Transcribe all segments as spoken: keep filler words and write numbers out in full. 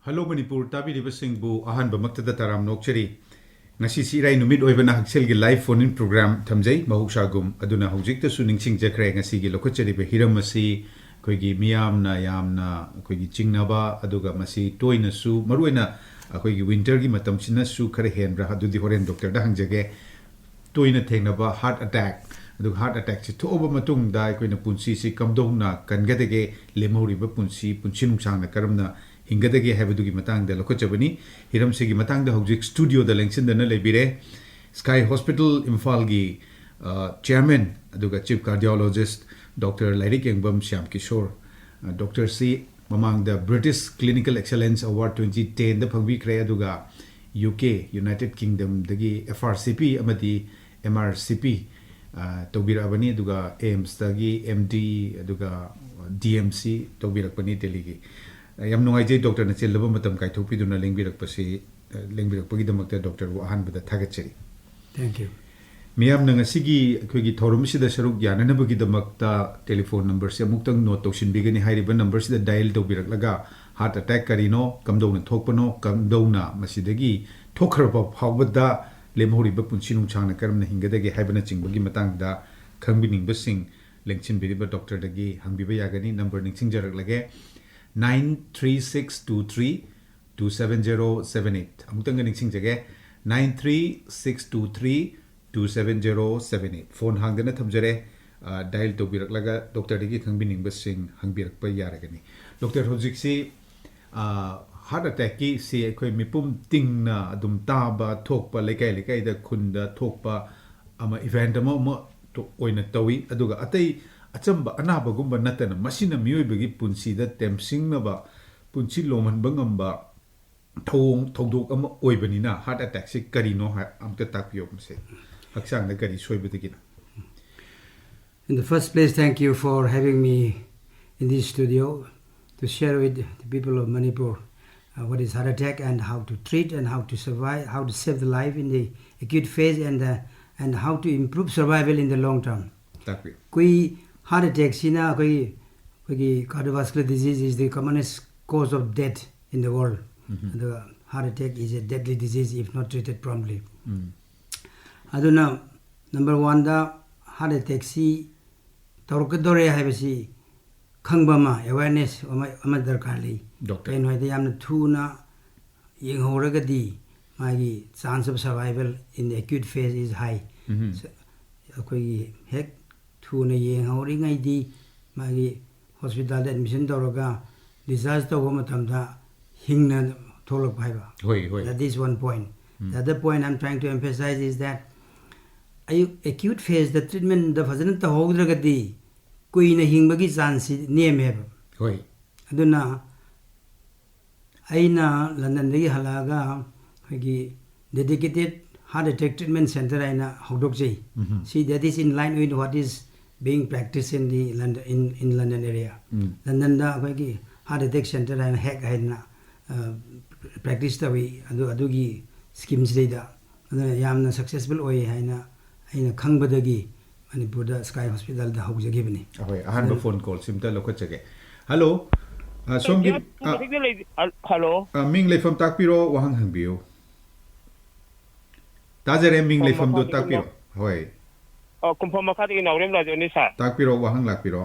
Hello Manipur ꯇꯥꯕꯤꯔꯤꯕꯁꯤꯡꯕꯨ ꯑꯍꯥꯟꯕꯃꯛꯇꯗ ꯇꯔꯥꯝꯅ ꯑꯣꯛꯆꯔꯤ꯫ ꯉꯁꯤꯁꯤ ꯏꯔꯥꯏ ꯅꯨꯃꯤꯠ ꯑꯣꯏꯕꯅ ꯍꯛꯁꯦꯜꯒꯤ live phone-in program ꯊꯝꯖꯩ꯫ ꯃꯍꯧꯁꯥꯒꯨꯝ ꯑꯗꯨꯅ ꯍꯧꯖꯤꯛꯇꯁꯨ ꯅꯤꯡꯁꯤꯡꯖꯈ꯭ꯔꯦ ꯉꯁꯤꯒꯤ ꯂꯧꯈꯠꯆꯔꯤꯕ ꯍꯤꯔꯝ ꯑꯁꯤ ꯑꯩꯈꯣꯏꯒꯤ ꯃꯤꯌꯥꯝꯅ ꯌꯥꯝꯅ ꯑꯩꯈꯣꯏꯒꯤ ꯆꯤꯡꯅꯕ, ꯑꯗꯨꯒ ꯃꯁꯤ ꯇꯣꯏꯅꯁꯨ, ꯃꯔꯨꯑꯣꯏꯅ ꯑꯩꯈꯣꯏꯒꯤ winter-ꯒꯤ ꯃꯇꯝꯁꯤꯅꯁꯨ ꯈꯔ ꯍꯦꯟꯕ꯭ꯔꯥ, ꯑꯗꯨꯗꯤ ꯍꯣꯔꯦꯟ doctor-ꯗ ꯍꯪꯖꯒꯦ꯫ ꯇꯣꯏꯅ ꯊꯦꯡꯅꯕ heart attack, ꯑꯗꯨꯒ heart attack-ꯁꯤ ꯊꯣꯛꯑꯕ ꯃꯇꯨꯡꯗ ꯑꯩꯈꯣꯏꯅ ꯄꯨꯟꯁꯤꯁꯤ ꯀꯝꯗꯧꯅ ꯀꯟꯒꯗꯒꯦ, ꯂꯦꯝꯍꯧꯔꯤꯕ ꯄꯨꯟꯁꯤ, ꯄꯨꯟꯁꯤ ꯅꯨꯡꯁꯥꯡꯅ ꯀꯔꯝꯅ ꯍꯤꯡꯒꯗꯒꯦ ꯍꯥꯏꯕꯗꯨꯒꯤ ꯃꯇꯥꯡꯗ ꯂꯧꯈꯠꯆꯕꯅꯤ꯫ ꯍꯤꯔꯝꯁꯤꯒꯤ ꯃꯇꯥꯡꯗ ꯍꯧꯖꯤꯛ studio-ꯗ ꯂꯦꯡꯁꯤꯟꯗꯅ ꯂꯩꯕꯤꯔꯦ Sky Hospital ꯏꯝꯐꯥꯜꯒꯤ, ꯑ, chairman ꯑꯗꯨꯒ chief cardiologist doctor ꯂꯥꯏꯔꯤꯛ ꯌꯦꯡꯕꯝ ꯁ꯭ꯌꯥꯝ ꯀꯤꯁꯣꯔ꯫ ꯑ, doctor-ꯁꯤ ꯃꯃꯥꯡꯗ British Clinical Excellence Award twenty ten-ꯗ ꯐꯪꯕꯤꯈ꯭ꯔꯦ, ꯑꯗꯨꯒ U K, United Kingdom-ꯗꯒꯤ F R C P ꯑꯃꯗꯤ M R C P, ꯑ, ꯇꯧꯕꯤꯔꯛꯑꯕꯅꯤ, ꯑꯗꯨꯒ AIIMS-ꯇꯒꯤ M D, ꯑꯗꯨꯒ D M C ꯇꯧꯕꯤꯔꯛꯄꯅꯤ ꯗꯦꯜꯂꯤꯒꯤ꯫ ꯑ, ꯌꯥꯝ ꯅꯨꯡꯉꯥꯏꯖꯩ doctor-ꯅ ꯆꯤꯜꯂꯕ ꯃꯇꯝ ꯀꯥꯏꯊꯣꯛꯄꯤꯗꯨꯅ ꯂꯦꯡꯕꯤꯔꯛꯄꯁꯤ, ꯑ, ꯂꯦꯡꯕꯤꯔꯛꯄꯒꯤꯗꯃꯛꯇ doctor-ꯕꯨ ꯑꯍꯥꯟꯕꯗ ꯊꯥꯒꯠꯆꯔꯤ꯫ Thank you. ꯃꯤꯌꯥꯝꯅ ꯉꯁꯤꯒꯤ ꯑꯩꯈꯣꯏꯒꯤ ꯊꯧꯔꯝꯁꯤꯗ ꯁꯔꯨꯛ ꯌꯥꯅꯅꯕꯒꯤꯗꯃꯛꯇ telephone number-ꯁꯤ ꯑꯃꯨꯛꯇꯪ note ꯇꯧꯁꯤꯟꯕꯤꯒꯅꯤ꯫ ꯍꯥꯏꯔꯤꯕ number-ꯁꯤꯗ dial ꯇꯧꯕꯤꯔꯛꯂꯒ heart attack ꯀꯔꯤꯅꯣ, ꯀꯝꯗꯧꯅ ꯊꯣꯛꯄꯅꯣ, ꯀꯝꯗꯧꯅ ꯃꯁꯤꯗꯒꯤ ꯊꯣꯛꯈ꯭ꯔꯕ ꯐꯥꯎꯕꯗ ꯂꯦꯝꯍꯧꯔꯤꯕ ꯄꯨꯟꯁꯤ ꯅꯨꯡꯁꯥꯡꯅ ꯀꯔꯝꯅ ꯍꯤꯡꯒꯗꯒꯦ ꯍꯥꯏꯕꯅꯆꯤꯡꯕꯒꯤ ꯃꯇꯥꯡꯗ ꯈꯪꯕꯤꯅꯤꯡꯕꯁꯤꯡ ꯂꯦꯡꯁꯤꯟꯕꯤꯔꯤꯕ doctor-ꯗꯒꯤ ꯍꯪꯕꯤꯕ ꯌꯥꯒꯅꯤ꯫ Number ꯅꯤꯡꯁꯤꯡꯖꯔꯛꯂꯒꯦ, nine three six two three two seven zero seven eight꯫ ꯑꯃꯨꯛꯇꯪꯒ ꯅꯤꯡꯁꯤꯡꯖꯒꯦ, nine three six two three two seven zero seven eight꯫ Phone ꯍꯥꯡꯗꯅ ꯊꯝꯖꯔꯦ꯫ ꯑ, dial ꯇꯧꯕꯤꯔꯛꯂꯒ doctor-ꯗꯒꯤ ꯈꯪꯕꯤꯅꯤꯡꯕꯁꯤꯡ ꯍꯪꯕꯤꯔꯛꯄ ꯌꯥꯔꯒꯅꯤ꯫ Doctor, ꯍꯧꯖꯤꯛꯁꯤ, ꯑ, heart attack-ꯀꯤꯁꯤ ꯑꯩꯈꯣꯏ ꯃꯤꯄꯨꯝ ꯇꯤꯡꯅ ꯑꯗꯨꯝ ꯇꯥꯕ, ꯊꯣꯛꯄ, ꯂꯩꯀꯥꯏ ꯂꯩꯀꯥꯏꯗ, ꯈꯨꯟꯗ ꯊꯣꯛꯄ ꯑꯃ, event ꯑꯃ, ꯑꯃ ꯇꯣ-, ꯑꯣꯏꯅ ꯇꯧꯏ꯫ ꯑꯗꯨꯒ ꯑꯇꯩ ꯑꯆꯝꯕ ꯑꯅꯥꯕꯒꯨꯝꯕ ꯅꯠꯇꯅ ꯃꯁꯤꯅ ꯃꯤꯑꯣꯏꯕꯒꯤ ꯄꯨꯟꯁꯤꯗ ꯇꯦꯝꯁꯤꯡꯅꯕ, ꯄꯨꯟꯁꯤ ꯂꯣꯝꯍꯟꯕ ꯉꯝꯕ ꯊꯧꯑꯣꯡ ꯊꯧꯗꯣꯛ ꯑꯃ ꯑꯣꯏꯕꯅꯤꯅ heart attack-ꯁꯤ ꯀꯔꯤꯅꯣ ꯍꯥꯏ-, ꯑꯝꯇ ꯇꯥꯛꯄꯤꯌꯣ꯫ ꯃꯁꯤ ꯍꯛꯆꯥꯡꯗ ꯀꯔꯤ ꯁꯣꯏꯕꯗꯒꯤꯅꯣ? In the first place, thank you for having me in this studio to share with the people of Manipur, uh, what is heart attack and how to treat and how to survive, how to save the life in the acute phase and, uh, and how to improve survival in the long term. ꯇꯥꯛꯄꯤꯌꯨ꯫ ꯑꯩꯈꯣꯏ heart attack-ꯁꯤꯅ ꯑꯩꯈꯣꯏꯒꯤ, ꯑꯩꯈꯣꯏꯒꯤ cardiovascular disease is the commonest cause of death in the world. ꯑꯗꯨꯒ heart attack is a deadly disease if not treated promptly. ꯑꯗꯨꯅ number one ꯗ heart attack ꯁꯤ ꯇꯧꯔꯛꯀꯗꯧꯔꯦ ꯍꯥꯏꯕꯁꯤ ꯈꯪꯕ ꯑꯃ, awareness ꯑꯃ, ꯑꯃ ꯗꯔꯀꯥꯔ ꯂꯩ꯫ ꯗꯣꯛꯇꯔ꯫ ꯀꯩꯅꯣ ꯍꯥꯏꯗꯤ ꯌꯥꯝꯅ ꯊꯨꯅ ꯌꯦꯡꯍꯧꯔꯒꯗꯤ ꯃꯥꯒꯤ chance of survival in the acute phase is high. ꯑꯩꯈꯣꯏꯒꯤ ꯍꯦꯛ ꯊꯨꯅ ꯌꯦꯡꯍꯧꯔꯤꯉꯩꯗꯤ ꯃꯥꯒꯤ hospital ꯗ admission ꯇꯧꯔꯒ discharge ꯇꯧꯕ ꯃꯇꯝꯗ ꯍꯤꯡꯅ ꯊꯣꯛꯂꯛꯄ ꯍꯥꯏꯕ꯫ ꯍꯣꯏ, ꯍꯣꯏ꯫ That is one point. The other point I'm trying to emphasize is that ꯑꯌꯨꯛ acute phase ꯗ treatment ꯗ ꯐꯖꯅ ꯇꯧꯍꯧꯗ꯭ꯔꯒꯗꯤ ꯀꯨꯏꯅ ꯍꯤꯡꯕꯒꯤ chance ꯁꯤ ꯅꯦꯝꯃꯦꯕ꯫ ꯍꯣꯏ꯫ ꯑꯗꯨꯅ ꯑꯩꯅ ꯂꯟꯗꯟꯗꯒꯤ ꯍꯜꯂꯛꯑꯒ ꯑꯩꯈꯣꯏꯒꯤ dedicated heart attack treatment center ꯍꯥꯏꯅ ꯍꯧꯗꯣꯛꯆꯩ꯫ ꯁꯤ that is in line with what is being practiced in the London, in, in London area. ꯂꯟꯗꯟꯗ ꯑꯩꯈꯣꯏꯒꯤ heart attack center ꯍꯥꯏꯅ ꯍꯦꯛ ꯍꯥꯏꯗꯅ practice ꯇꯧꯏ꯫ ꯑꯗꯨ, ꯑꯗꯨꯒꯤ scheme ꯁꯤꯗꯩꯗ ꯑꯗꯨꯅ ꯌꯥꯝꯅ successful ꯑꯣꯏ ꯍꯥꯏꯅ ꯑꯩꯅ ꯈꯪꯕꯗꯒꯤ ꯃꯅꯤꯄꯨꯔꯗ Sky Hospital ꯗ ꯍꯧꯖꯈꯤꯕꯅꯤ꯫ ꯑꯍꯣꯏ, ꯑꯍꯥꯟꯕ phone call ꯁꯤꯝꯇ ꯂꯧꯈꯠꯆꯒꯦ꯫ Hello, ꯑ, ꯁꯣꯝꯒꯤ, ꯑ, ꯃꯊꯛꯇ ꯂꯩ-, ꯑ, hello꯫ ꯑ, ꯃꯤꯡ ꯂꯩꯐꯝ ꯇꯥꯛꯄꯤꯔꯣ, ꯋꯥꯍꯪ ꯍꯪꯕꯤꯌꯨ꯫ ꯇꯥꯖꯔꯦ, ꯃꯤꯡ ꯈꯨꯝꯐꯝ ꯂꯩꯐꯝꯗꯨ ꯃꯈꯥꯗꯒꯤ ꯇꯥꯛꯄꯤꯔꯣ꯫ ꯅꯥꯎ-, ꯍꯣꯏ꯫ ꯑ, ꯈꯨꯝꯐꯝ ꯃꯈꯥꯗꯒꯤ ꯅꯥꯎꯔꯦꯝ ꯔꯥꯖꯦꯟꯅꯤ, sir꯫ ꯇꯥꯛꯄꯤꯔꯣ, ꯋꯥꯍꯪ ꯂꯥꯛꯄꯤꯔꯣ꯫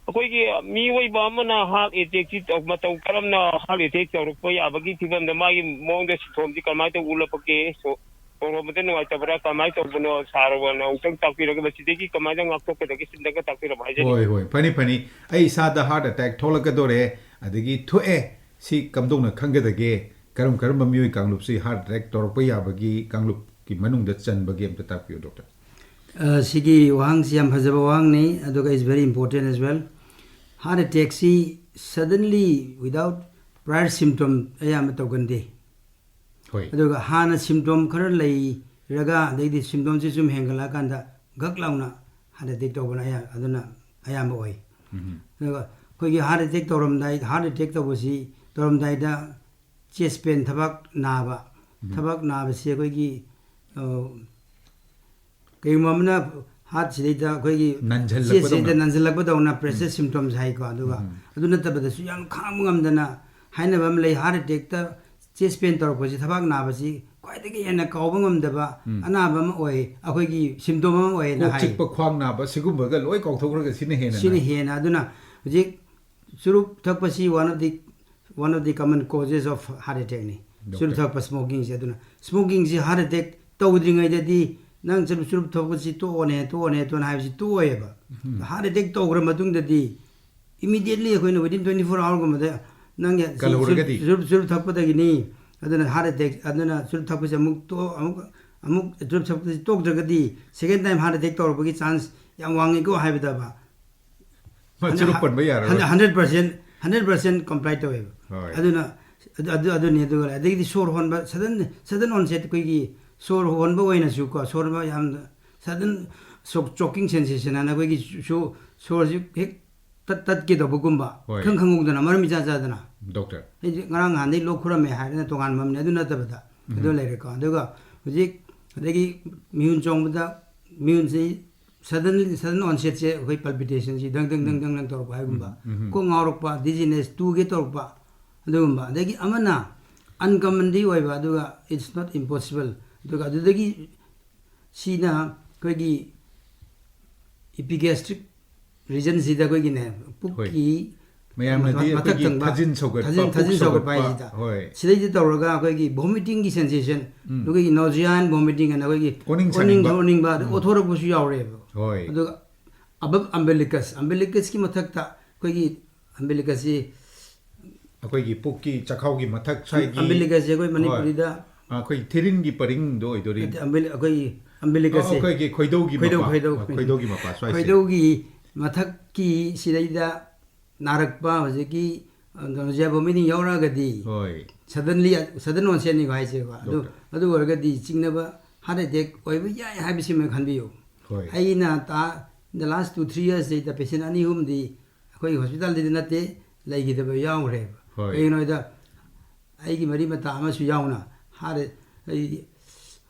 ꯑꯩꯈꯣꯏꯒꯤ ꯃꯤꯑꯣꯏꯕ ꯑꯃꯅ heart attack ꯁꯤ ꯇꯧ-, ꯃꯇꯧ ꯀꯔꯝꯅ heart attack ꯇꯧꯔꯛꯄ ꯌꯥꯕꯒꯤ ꯐꯤꯕꯝꯗ ꯃꯥꯒꯤ ꯃꯑꯣꯡꯗ symptom ꯁꯤ ꯀꯃꯥꯏꯅ ꯇꯧ ꯎꯠꯂꯛꯄꯒꯦ? ꯁꯣ-, ꯁꯣꯔ ꯍꯣꯟꯕꯗ ꯅꯨꯡꯉꯥꯏꯇꯕ꯭ꯔꯥ? ꯀꯃꯥꯏꯅ ꯇꯧꯕꯅꯣ? Sir ꯍꯣꯏꯅ ꯑꯃꯨꯛꯇꯪ ꯇꯥꯛꯄꯤꯔꯒ ꯃꯁꯤꯗꯒꯤ ꯀꯃꯥꯏꯅ ꯉꯥꯛꯊꯣꯛꯀꯗꯒꯦ? ꯁꯤꯝꯇꯪꯒ ꯇꯥꯛꯄꯤꯔꯝꯃꯣ ꯍꯥꯏꯖꯔꯤ꯫ ꯍꯣꯏ, ꯍꯣꯏ, ꯐꯅꯤ, ꯐꯅꯤ꯫ ꯑꯩ ꯏꯁꯥꯗ heart attack ꯊꯣꯛꯂꯛꯀꯗꯧꯔꯦ, ꯑꯗꯒꯤ ꯊꯣꯛꯑꯦ, ꯁꯤ ꯀꯝꯗꯧꯅ ꯈꯪꯒꯗꯒꯦ? ꯀꯔꯝ ꯀꯔꯝꯕ ꯃꯤꯑꯣꯏ ꯀꯥꯡꯂꯨꯞꯁꯤ heart attack ꯇꯧꯔꯛꯄ ꯌꯥꯕꯒꯤ ꯀꯥꯡꯂꯨꯞꯀꯤ ꯃꯅꯨꯡꯗ ꯆꯟꯕꯒꯦ ꯑꯝꯇ ꯇꯥꯛꯄꯤꯌꯨ, doctor꯫ ꯑ, ꯁꯤꯒꯤ ꯋꯥꯍꯪꯁꯤ ꯌꯥꯝ ꯐꯖꯕ ꯋꯥꯍꯪꯅꯤ, ꯑꯗꯨꯒ is very important as well꯫ Heart attack ꯁꯤ suddenly without prior symptom ꯑꯌꯥꯝꯕ ꯇꯧꯒꯟꯗꯦ꯫ ꯍꯣꯏ꯫ ꯑꯗꯨꯒ ꯍꯥꯟꯅ symptom ꯈꯔ ꯂꯩꯔꯒ, ꯑꯗꯩꯗꯤ symptom ꯁꯤ ꯁꯨꯝ ꯍꯦꯟꯒꯠꯂꯛꯑꯀꯥꯟꯗ ꯒꯛ ꯂꯥꯎꯅ heart attack ꯇꯧꯕꯅ ꯑꯌꯥ-, ꯑꯗꯨꯅ ꯑꯌꯥꯝꯕ ꯑꯣꯏ꯫ ꯑꯗꯨꯒ ꯑꯩꯈꯣꯏꯒꯤ heart attack ꯇꯧꯔꯝꯗꯥꯏ, heart attack ꯇꯧꯕꯁꯤ ꯇꯧꯔꯝꯗꯥꯏꯗ chest pain, ꯊꯕꯥꯛ ꯅꯥꯕ, ꯊꯕꯥꯛ ꯅꯥꯕꯁꯤ ꯑꯩꯈꯣꯏꯒꯤ, ꯑ, ꯀꯩꯒꯨꯝꯕ ꯑꯃꯅ heart ꯁꯤꯗꯩꯗ ꯑꯩꯈꯣꯏꯒꯤ ꯅꯟꯁꯤꯜꯂꯛꯄꯗꯧꯅ꯫ Chest ꯁꯤꯗ ꯅꯟꯁꯤꯜꯂꯛꯄꯗꯧꯅ pressure symptoms ꯍꯥꯏꯀꯣ꯫ ꯑꯗꯨꯒ ꯑꯗꯨ ꯅꯠꯇꯕꯗꯁꯨ ꯌꯥꯝ ꯈꯥꯡꯕ ꯉꯝꯗꯅ ꯍꯥꯏꯅꯕ ꯑꯃ ꯂꯩ, ꯍꯥꯔꯠ ꯑꯦꯇꯦꯛꯇ ꯆꯦꯁ ꯄꯦꯟ ꯇꯧꯔꯛꯄꯁꯤ, ꯊꯕꯥꯛ ꯅꯥꯕꯁꯤ ꯈ꯭ꯋꯥꯏꯗꯒꯤ ꯍꯦꯟꯅ ꯀꯥꯎꯕ ꯉꯝꯗꯕ ꯎꯝ꯫ ꯑꯅꯥꯕ ꯑꯃ ꯑꯣꯏ, ꯑꯩꯈꯣꯏꯒꯤ ꯁꯤꯝꯇꯣꯝ ꯑꯃ ꯑꯣꯏꯅ ꯀꯣꯛ ꯍꯥꯏ꯫ ꯆꯤꯛꯄ, ꯈ꯭ꯋꯥꯡ ꯅꯥꯕ, ꯁꯤꯒꯨꯝꯕꯒ ꯂꯣꯏ ꯀꯥꯎꯊꯣꯛꯈ꯭ꯔꯒ ꯁꯤꯅ ꯍꯦꯟꯅ ꯁꯤꯅ ꯅꯥꯏ꯫ ꯍꯦꯟꯅ꯫ ꯑꯗꯨꯅ ꯍꯧꯖꯤꯛ ꯆꯨꯔꯨꯞ ꯊꯛꯄꯁꯤ one of the, one of the common causes of heart attackꯅꯤ꯫ Doctor. ꯆꯨꯔꯨꯞ ꯊꯛꯄ, smokingꯁꯦ꯫ ꯑꯗꯨꯅ smokingꯁꯤ heart attack ꯇꯧꯗ꯭ꯔꯤꯉꯩꯗꯗꯤ ꯅꯪ ꯆꯨꯔꯨꯞ, ꯆꯨꯔꯨꯞ ꯊꯛꯄꯁꯤ ꯇꯣꯛꯑꯣꯅꯦ, ꯇꯣꯛꯑꯣꯅꯦ, ꯇꯣꯛꯑꯣꯅꯦ ꯍꯥꯏꯕꯁꯤ ꯇꯣꯛꯑꯣꯏꯕ꯫ ꯎꯝ꯫ Heart attack ꯇꯧꯈ꯭ꯔ ꯃꯇꯨꯡꯗꯗꯤ immediately ꯑꯩꯈꯣꯏꯅ within twenty four hourꯒꯨꯝꯕꯗ ꯅꯪꯒꯤ ꯁꯤ ꯀꯜꯍꯧꯔꯒꯗꯤ? ꯆꯨꯔꯨꯞ, ꯆꯨꯔꯨꯞ ꯊꯛꯄꯗꯒꯤꯅꯤ꯫ ꯑꯗꯨꯅ heart attack, ꯑꯗꯨꯅ ꯆꯨꯔꯨꯞ ꯊꯛꯄꯁꯦ ꯑꯃꯨꯛ ꯇꯣꯛ-, ꯑꯃꯨꯛ, ꯑꯃꯨꯛ ꯆꯨꯔꯨꯞ ꯊꯛꯄꯁꯦ ꯇꯣꯛꯇ꯭ꯔꯒꯗꯤ second time heart attack ꯇꯧꯔꯛꯄꯒꯤ chance ꯌꯥꯝ ꯋꯥꯡꯉꯤꯀꯣ ꯍꯥꯏꯕꯗꯕ꯫ ꯃꯥ ꯆꯨꯔꯨꯞ ꯄꯟꯕ ꯌꯥꯔꯔꯣꯏ꯫ Hundred percent, hundred percent comply ꯇꯧꯋꯦꯕ꯫ ꯍꯣꯏ꯫ ꯑꯗꯨꯅ ꯑꯗꯨ, ꯑꯗꯨ, ꯑꯗꯨꯅꯤ꯫ ꯑꯗꯨꯒ ꯑꯗꯒꯤꯗꯤ ꯁꯣꯔ ꯍꯣꯟꯕ, sudden, sudden onset, ꯑꯩꯈꯣꯏꯒꯤ ꯁꯣꯔ ꯍꯣꯟꯕ ꯑꯣꯏꯅꯁꯨꯀꯣ, ꯁꯣꯔ ꯍꯣꯟꯕ ꯌꯥꯝꯅ sudden choking sensation ꯍꯥꯏꯅ ꯑꯩꯈꯣꯏꯒꯤ ꯁꯣ-, ꯁꯣꯔꯁꯤ ꯍꯦꯛ ꯇꯠ-, ꯇꯠꯀꯦ ꯇꯧꯕꯒꯨꯝꯕ, ꯍꯣꯏ꯫ ꯏꯈꯪ ꯈꯪꯍꯧꯗꯅ, ꯃꯔꯝ ꯏꯆꯥ ꯆꯥꯗꯅ꯫ Doctor꯫ ꯑꯩꯁꯦ ꯉꯔꯥꯡ ꯅꯍꯥꯟꯗꯩ ꯂꯣꯛ ꯈꯨꯔꯝꯃꯦ ꯍꯥꯏꯔꯒꯅ ꯇꯣꯉꯥꯟꯕ ꯑꯃꯅꯤ, ꯑꯗꯨ ꯅꯠꯇꯕꯗ꯫ ꯑꯗꯨ ꯎꯝ꯫ ꯂꯩꯔꯦꯀꯣ꯫ ꯑꯗꯨꯒ ꯍꯧꯖꯤꯛ ꯑꯗꯒꯤ ꯃꯤꯍꯨꯟ ꯆꯣꯡꯕꯗ, ꯃꯤꯍꯨꯟꯁꯤ suddenly, sudden onsetꯁꯦ ꯑꯩꯈꯣꯏ palpitationꯁꯤ ꯗꯪ ꯗꯪ ꯗꯪ ꯗꯪ ꯗꯪ ꯇꯧꯔꯛꯄ ꯍꯥꯏꯒꯨꯝꯕ, ꯎꯝ, ꯎꯝ꯫ ꯀꯣꯛ ꯉꯥꯎꯔꯛꯄ, dizziness, ꯇꯨꯒꯦ ꯇꯧꯔꯛꯄ, ꯑꯗꯨꯒꯨꯝꯕ꯫ ꯑꯗꯒꯤ ꯑꯃꯅ uncommonꯗꯤ ꯑꯣꯏꯕ, ꯑꯗꯨꯒ it's not impossible꯫ ꯑꯗꯨꯒ ꯑꯗꯨꯗꯒꯤ ꯁꯤꯅ ꯑꯩꯈꯣꯏꯒꯤ epigastric regionꯁꯤꯗ ꯑꯩꯈꯣꯏꯒꯤꯅꯦ, ꯄꯨꯛꯀꯤ ꯃꯌꯥꯝꯅꯗꯤ ꯃꯊꯛ ꯑꯩꯈꯣꯏꯒꯤ ꯊꯪꯕ, ꯊꯥꯖꯤꯟ ꯁꯧꯒꯠꯄ, ꯊꯥꯖꯤꯟ, ꯄꯨꯛ ꯊꯥꯖꯤꯟ ꯁꯧꯒꯠꯄ ꯁꯧꯒꯠꯄ, ꯍꯥꯏꯁꯤꯗ꯫ ꯍꯣꯏ꯫ ꯁꯤꯗꯩꯗ ꯇꯧꯔꯒ ꯑꯩꯈꯣꯏꯒꯤ vomitingꯒꯤ sensation, ꯎꯝ꯫ ꯑꯩꯈꯣꯏꯒꯤ nausea and vomiting ꯑꯅ ꯑꯩꯈꯣꯏꯒꯤ ꯑꯣꯅꯤꯡ ꯑꯣꯅꯤꯡ ꯁꯥꯅꯤꯡꯕ꯫ ꯑꯣꯅꯤꯡꯕ, ꯑꯗꯨ ꯎꯝ꯫ ꯑꯣꯊꯣꯔꯛꯄꯁꯨ ꯌꯥꯎꯔꯦꯕ꯫ ꯍꯣꯏ꯫ ꯑꯗꯨꯒ above umbilicus, umbilicusꯀꯤ ꯃꯊꯛꯇ ꯑꯩꯈꯣꯏꯒꯤ umbilicusꯁꯤ, ꯑꯩꯈꯣꯏꯒꯤ ꯄꯨꯛꯀꯤ ꯆꯈꯥꯎꯒꯤ ꯃꯊꯛ ꯁ꯭ꯋꯥꯏꯒꯤ, umbilicusꯁꯦ ꯑꯩꯈꯣꯏ ꯍꯣꯏ꯫ ꯃꯅꯤꯄꯨꯔꯤꯗ ꯑꯩꯈꯣꯏ ꯊꯤꯔꯤꯟꯒꯤ ꯄꯔꯤꯡꯗꯣ ꯑꯣꯏꯗꯣꯔꯤ꯫ ꯅꯠꯇꯦ, umbil-, ꯑꯩꯈꯣꯏꯒꯤ umbilicusꯁꯦ꯫ ꯑꯩꯈꯣꯏꯒꯤ ꯈꯣꯏꯗꯧꯒꯤ ꯈꯣꯏꯗꯧ, ꯃꯄꯥ꯫ ꯈꯣꯏꯗꯧ, ꯑ, ꯈꯣꯏꯗꯧꯒꯤ ꯃꯄꯥ ꯁ꯭ꯋꯥꯏꯁꯦ꯫ ꯈꯣꯏꯗꯧꯒꯤ ꯃꯊꯛꯀꯤ ꯁꯤꯗꯩꯗ ꯅꯥꯔꯛꯄ, ꯍꯧꯖꯤꯛꯀꯤ, ꯑ, nausea vomiting ꯌꯥꯎꯔꯛꯑꯒꯗꯤ, ꯍꯣꯏ꯫ suddenly, sudden onsetꯅꯤꯀꯣ ꯍꯥꯏꯁꯦꯀꯣ꯫ ꯑꯗꯨ, Doctor꯫ ꯑꯗꯨ ꯑꯣꯏꯔꯒꯗꯤ ꯆꯤꯡꯅꯕ heart attack ꯑꯣꯏꯕ ꯌꯥꯏ ꯍꯥꯏꯕꯁꯤꯃ ꯈꯟꯕꯤꯌꯨ꯫ ꯍꯣꯏ꯫ ꯑꯩꯅ ꯇꯥ-, the last two, three yearsꯁꯤꯗ patient ꯑꯅꯤ ꯑꯍꯨꯝꯗꯤ ꯑꯩꯈꯣꯏꯒꯤ hospitalꯗꯗꯤ ꯅꯠꯇꯦ, ꯂꯩꯈꯤꯗꯕ ꯌꯥꯎꯈ꯭ꯔꯦꯕ꯫ ꯍꯣꯏ꯫ ꯀꯩꯒꯤꯅꯣ ꯍꯥꯏꯗ, ꯑꯩꯒꯤ ꯃꯔꯤ ꯃꯇꯥ ꯑꯃꯁꯨ ꯌꯥꯎꯅ ꯍꯥꯔ-, ꯑꯩ-,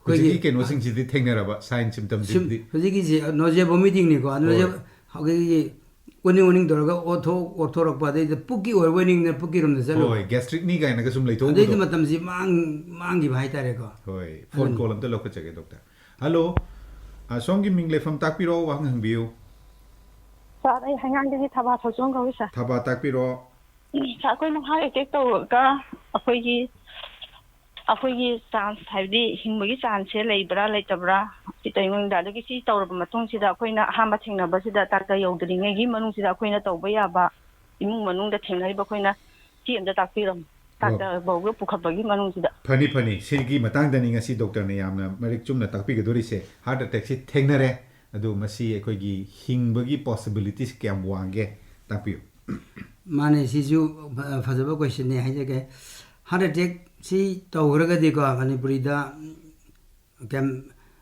ꯍꯧꯖꯤꯛꯀꯤ ꯑꯩꯈꯣꯏꯒꯤ ꯀꯩꯅꯣꯁꯤꯡꯁꯤꯗꯤ ꯊꯦꯡꯅꯔꯕ, sign symptomꯁꯤꯡꯗꯤ? ꯁꯤꯝ-, ꯍꯧꯖꯤꯛꯀꯤꯁꯦ nausea vomitingꯅꯤꯀꯣ꯫ Nausea, ꯍꯣꯏ꯫ ꯑꯩꯈꯣꯏꯒꯤ ꯑꯣꯅꯤꯡ ꯑꯣꯅꯤꯡ ꯇꯧꯔꯒ ꯑꯣꯊꯣꯛ ꯑꯣꯊꯣꯔꯛꯄ, ꯑꯗꯩꯗ ꯄꯨꯛꯀꯤ ꯑꯣꯏꯔꯕꯣꯏ ꯅꯤꯡꯗꯅ ꯄꯨꯛꯀꯤ ꯔꯣꯝꯗ ꯆꯠꯂꯨꯕ꯫ ꯍꯣꯏ, ꯒꯦꯁꯇ꯭ꯔꯤꯛꯅꯤ ꯀꯥꯏꯅꯒ ꯁꯨꯝ ꯑꯗꯩꯗꯤ ꯂꯩꯊꯣꯛꯎꯕꯗꯣ꯫ ꯃꯇꯝꯁꯤ ꯃꯥꯡ ꯃꯥꯡꯈꯤꯕ ꯍꯥꯏꯇꯥꯔꯦꯀꯣ꯫ ꯍꯣꯏ, ꯐꯣꯟ ꯑꯗꯨꯅꯤ꯫ ꯀꯣꯜ ꯑꯝꯇ ꯂꯧꯈꯠꯆꯒꯦ ꯗꯣꯛꯇꯔ꯫ ꯍꯜꯂꯣ, ꯑ, ꯁꯣꯝꯒꯤ ꯃꯤꯡ ꯂꯩꯐꯝ ꯇꯥꯛꯄꯤꯔꯣ, ꯋꯥꯍꯪ ꯍꯪꯕꯤꯌꯨ꯫ ꯁꯥꯔ, ꯑꯩ ꯍꯩꯉꯥꯡꯗꯒꯤ ꯊꯕꯥ ꯊꯧꯆꯣꯝ ꯀꯧꯏ ꯁꯥꯔ꯫ ꯊꯕꯥ ꯇꯥꯛꯄꯤꯔꯣ꯫ ꯁꯥꯔ, ꯑꯩꯈꯣꯏꯅ ꯍꯥꯔꯠ ꯑꯦꯇꯦꯛ ꯇꯧꯔꯒ ꯑꯩꯈꯣꯏꯒꯤ ꯑꯩꯈꯣꯏꯒꯤ ꯆꯥꯟꯁ, ꯍꯥꯏꯕꯗꯤ ꯍꯤꯡꯕꯒꯤ ꯆꯥꯟꯁꯁꯦ ꯂꯩꯕ꯭ꯔꯥ ꯂꯩꯇꯕ꯭ꯔꯥ, ꯁꯤ ꯇꯧꯔꯤꯉꯩꯗ, ꯑꯗꯒꯤ ꯁꯤ ꯇꯧꯔꯕ ꯃꯇꯨꯡꯁꯤꯗ ꯑꯩꯈꯣꯏꯅ ꯑꯍꯥꯟꯕ ꯊꯦꯡꯅꯕꯁꯤꯗ ꯗꯥꯛꯇꯔ ꯌꯧꯗ꯭ꯔꯤꯉꯩꯒꯤ ꯃꯅꯨꯡꯁꯤꯗ ꯑꯩꯈꯣꯏꯅ ꯇꯧꯕ ꯌꯥꯕ, ꯏꯃꯨꯡ ꯃꯅꯨꯡꯗ ꯊꯦꯡꯅꯔꯤꯕ ꯑꯩꯈꯣꯏꯅ ꯁꯤ ꯑꯝꯇ ꯇꯥꯛꯄꯤꯔꯝꯃꯨ꯫ ꯗꯥꯛꯇꯔ ꯐꯥꯎꯕ ꯄꯨꯈꯠꯄꯒꯤ ꯃꯅꯨꯡꯁꯤꯗ꯫ ꯐꯅꯤ, ꯐꯅꯤ꯫ ꯁꯤꯒꯤ ꯃꯇꯥꯡꯗꯅꯤ ꯉꯁꯤ ꯗꯣꯛꯇꯔꯅ ꯌꯥꯝꯅ ꯃꯔꯤꯛ ꯆꯨꯝꯅ ꯇꯥꯛꯄꯤꯒꯗꯣꯔꯤꯁꯦ꯫ ꯍꯥꯔꯠ ꯑꯦꯇꯦꯛꯁꯤ ꯊꯦꯡꯅꯔꯦ, ꯑꯗꯨ ꯃꯁꯤ ꯑꯩꯈꯣꯏꯒꯤ ꯍꯤꯡꯕꯒꯤ ꯄꯣꯁꯤꯕꯤꯂꯤꯇꯤꯁ ꯀꯌꯥꯝ ꯋꯥꯡꯒꯦ ꯇꯥꯛꯄꯤꯌꯨ꯫ ꯃꯥꯅꯦ, ꯁꯤꯁꯨ ꯐ-, ꯐꯖꯕ ꯀꯣꯏꯁꯟꯅꯦ ꯍꯥꯏꯖꯒꯦ꯫ ꯍꯥꯔꯠ ꯑꯦꯇꯦꯛꯁꯤ ꯇꯧꯈ꯭ꯔꯒꯗꯤꯀꯣ, ꯃꯅꯤꯄꯨꯔꯤꯗ ꯀꯌꯥꯝ,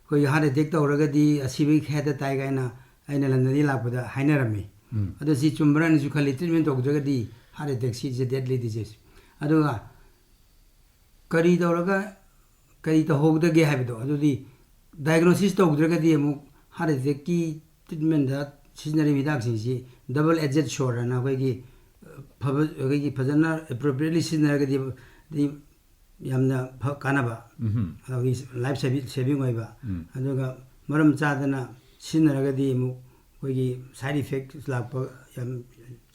ꯑꯩꯈꯣꯏꯒꯤ ꯍꯥꯔꯠ ꯑꯦꯇꯦꯛ ꯇꯧꯔꯒꯗꯤ ꯑꯁꯤꯕꯒꯤ ꯈꯦꯠꯇ ꯇꯥꯏ ꯀꯥꯏꯅ ꯑꯩꯅ ꯂꯟꯗꯟꯗꯒꯤ ꯂꯥꯛꯄꯗ ꯍꯥꯏꯅꯔꯝꯃꯤ꯫ ꯎꯝ꯫ ꯑꯗꯣ ꯁꯤ ꯆꯨꯝꯕ꯭ꯔꯥꯅꯁꯨ ꯈꯜꯂꯤ, ꯇ꯭ꯔꯤꯠꯃꯦꯟ ꯇꯧꯗ꯭ꯔꯒꯗꯤ heart attack is a deadly disease꯫ ꯑꯗꯨꯒ ꯀꯔꯤ ꯇꯧꯔꯒ ꯀꯔꯤ ꯇꯧꯍꯧꯗꯒꯦ ꯍꯥꯏꯕꯗꯣ, ꯑꯗꯨꯗꯤ ꯗꯥꯏꯒꯅꯣꯁꯤꯁ ꯇꯧꯗ꯭ꯔꯒꯗꯤ ꯑꯃꯨꯛ ꯍꯥꯔꯠ ꯑꯦꯇꯦꯛꯀꯤ ꯇ꯭ꯔꯤꯠꯃꯦꯟꯗ ꯁꯤꯖꯤꯟꯅꯔꯤꯕ ꯍꯤꯗꯥꯛꯁꯤꯡꯁꯤ ꯗꯕꯜ ꯑꯦꯖꯦꯠ ꯁꯣꯔ ꯍꯥꯏꯅ ꯑꯩꯈꯣꯏꯒꯤ, ꯑ, ꯐꯕ, ꯑꯩꯈꯣꯏꯒꯤ ꯐꯖꯅ ꯑꯦꯄ꯭ꯔꯣꯄ꯭ꯔꯤꯌꯦꯠꯂꯤ ꯁꯤꯖꯤꯟꯅꯔꯒꯗꯤ ꯌꯥꯝꯅ ꯐ-, ꯀꯥꯟꯅꯕ, ꯎꯝꯍꯨꯝ꯫ ꯑꯩꯈꯣꯏꯒꯤ ꯂꯥꯏꯐ ꯁꯦꯚꯤ-, ꯁꯦꯚꯤꯡ ꯑꯣꯏꯕ꯫ ꯎꯝ꯫ ꯑꯗꯨꯒ ꯃꯔꯝ ꯆꯥꯗꯅ ꯁꯤꯖꯤꯟꯅꯔꯒꯗꯤ ꯑꯃꯨꯛ ꯑꯩꯈꯣꯏꯒꯤ ꯁꯥꯏꯠ ꯏꯐꯦꯛ ꯂꯥꯛꯄ ꯌꯥꯝ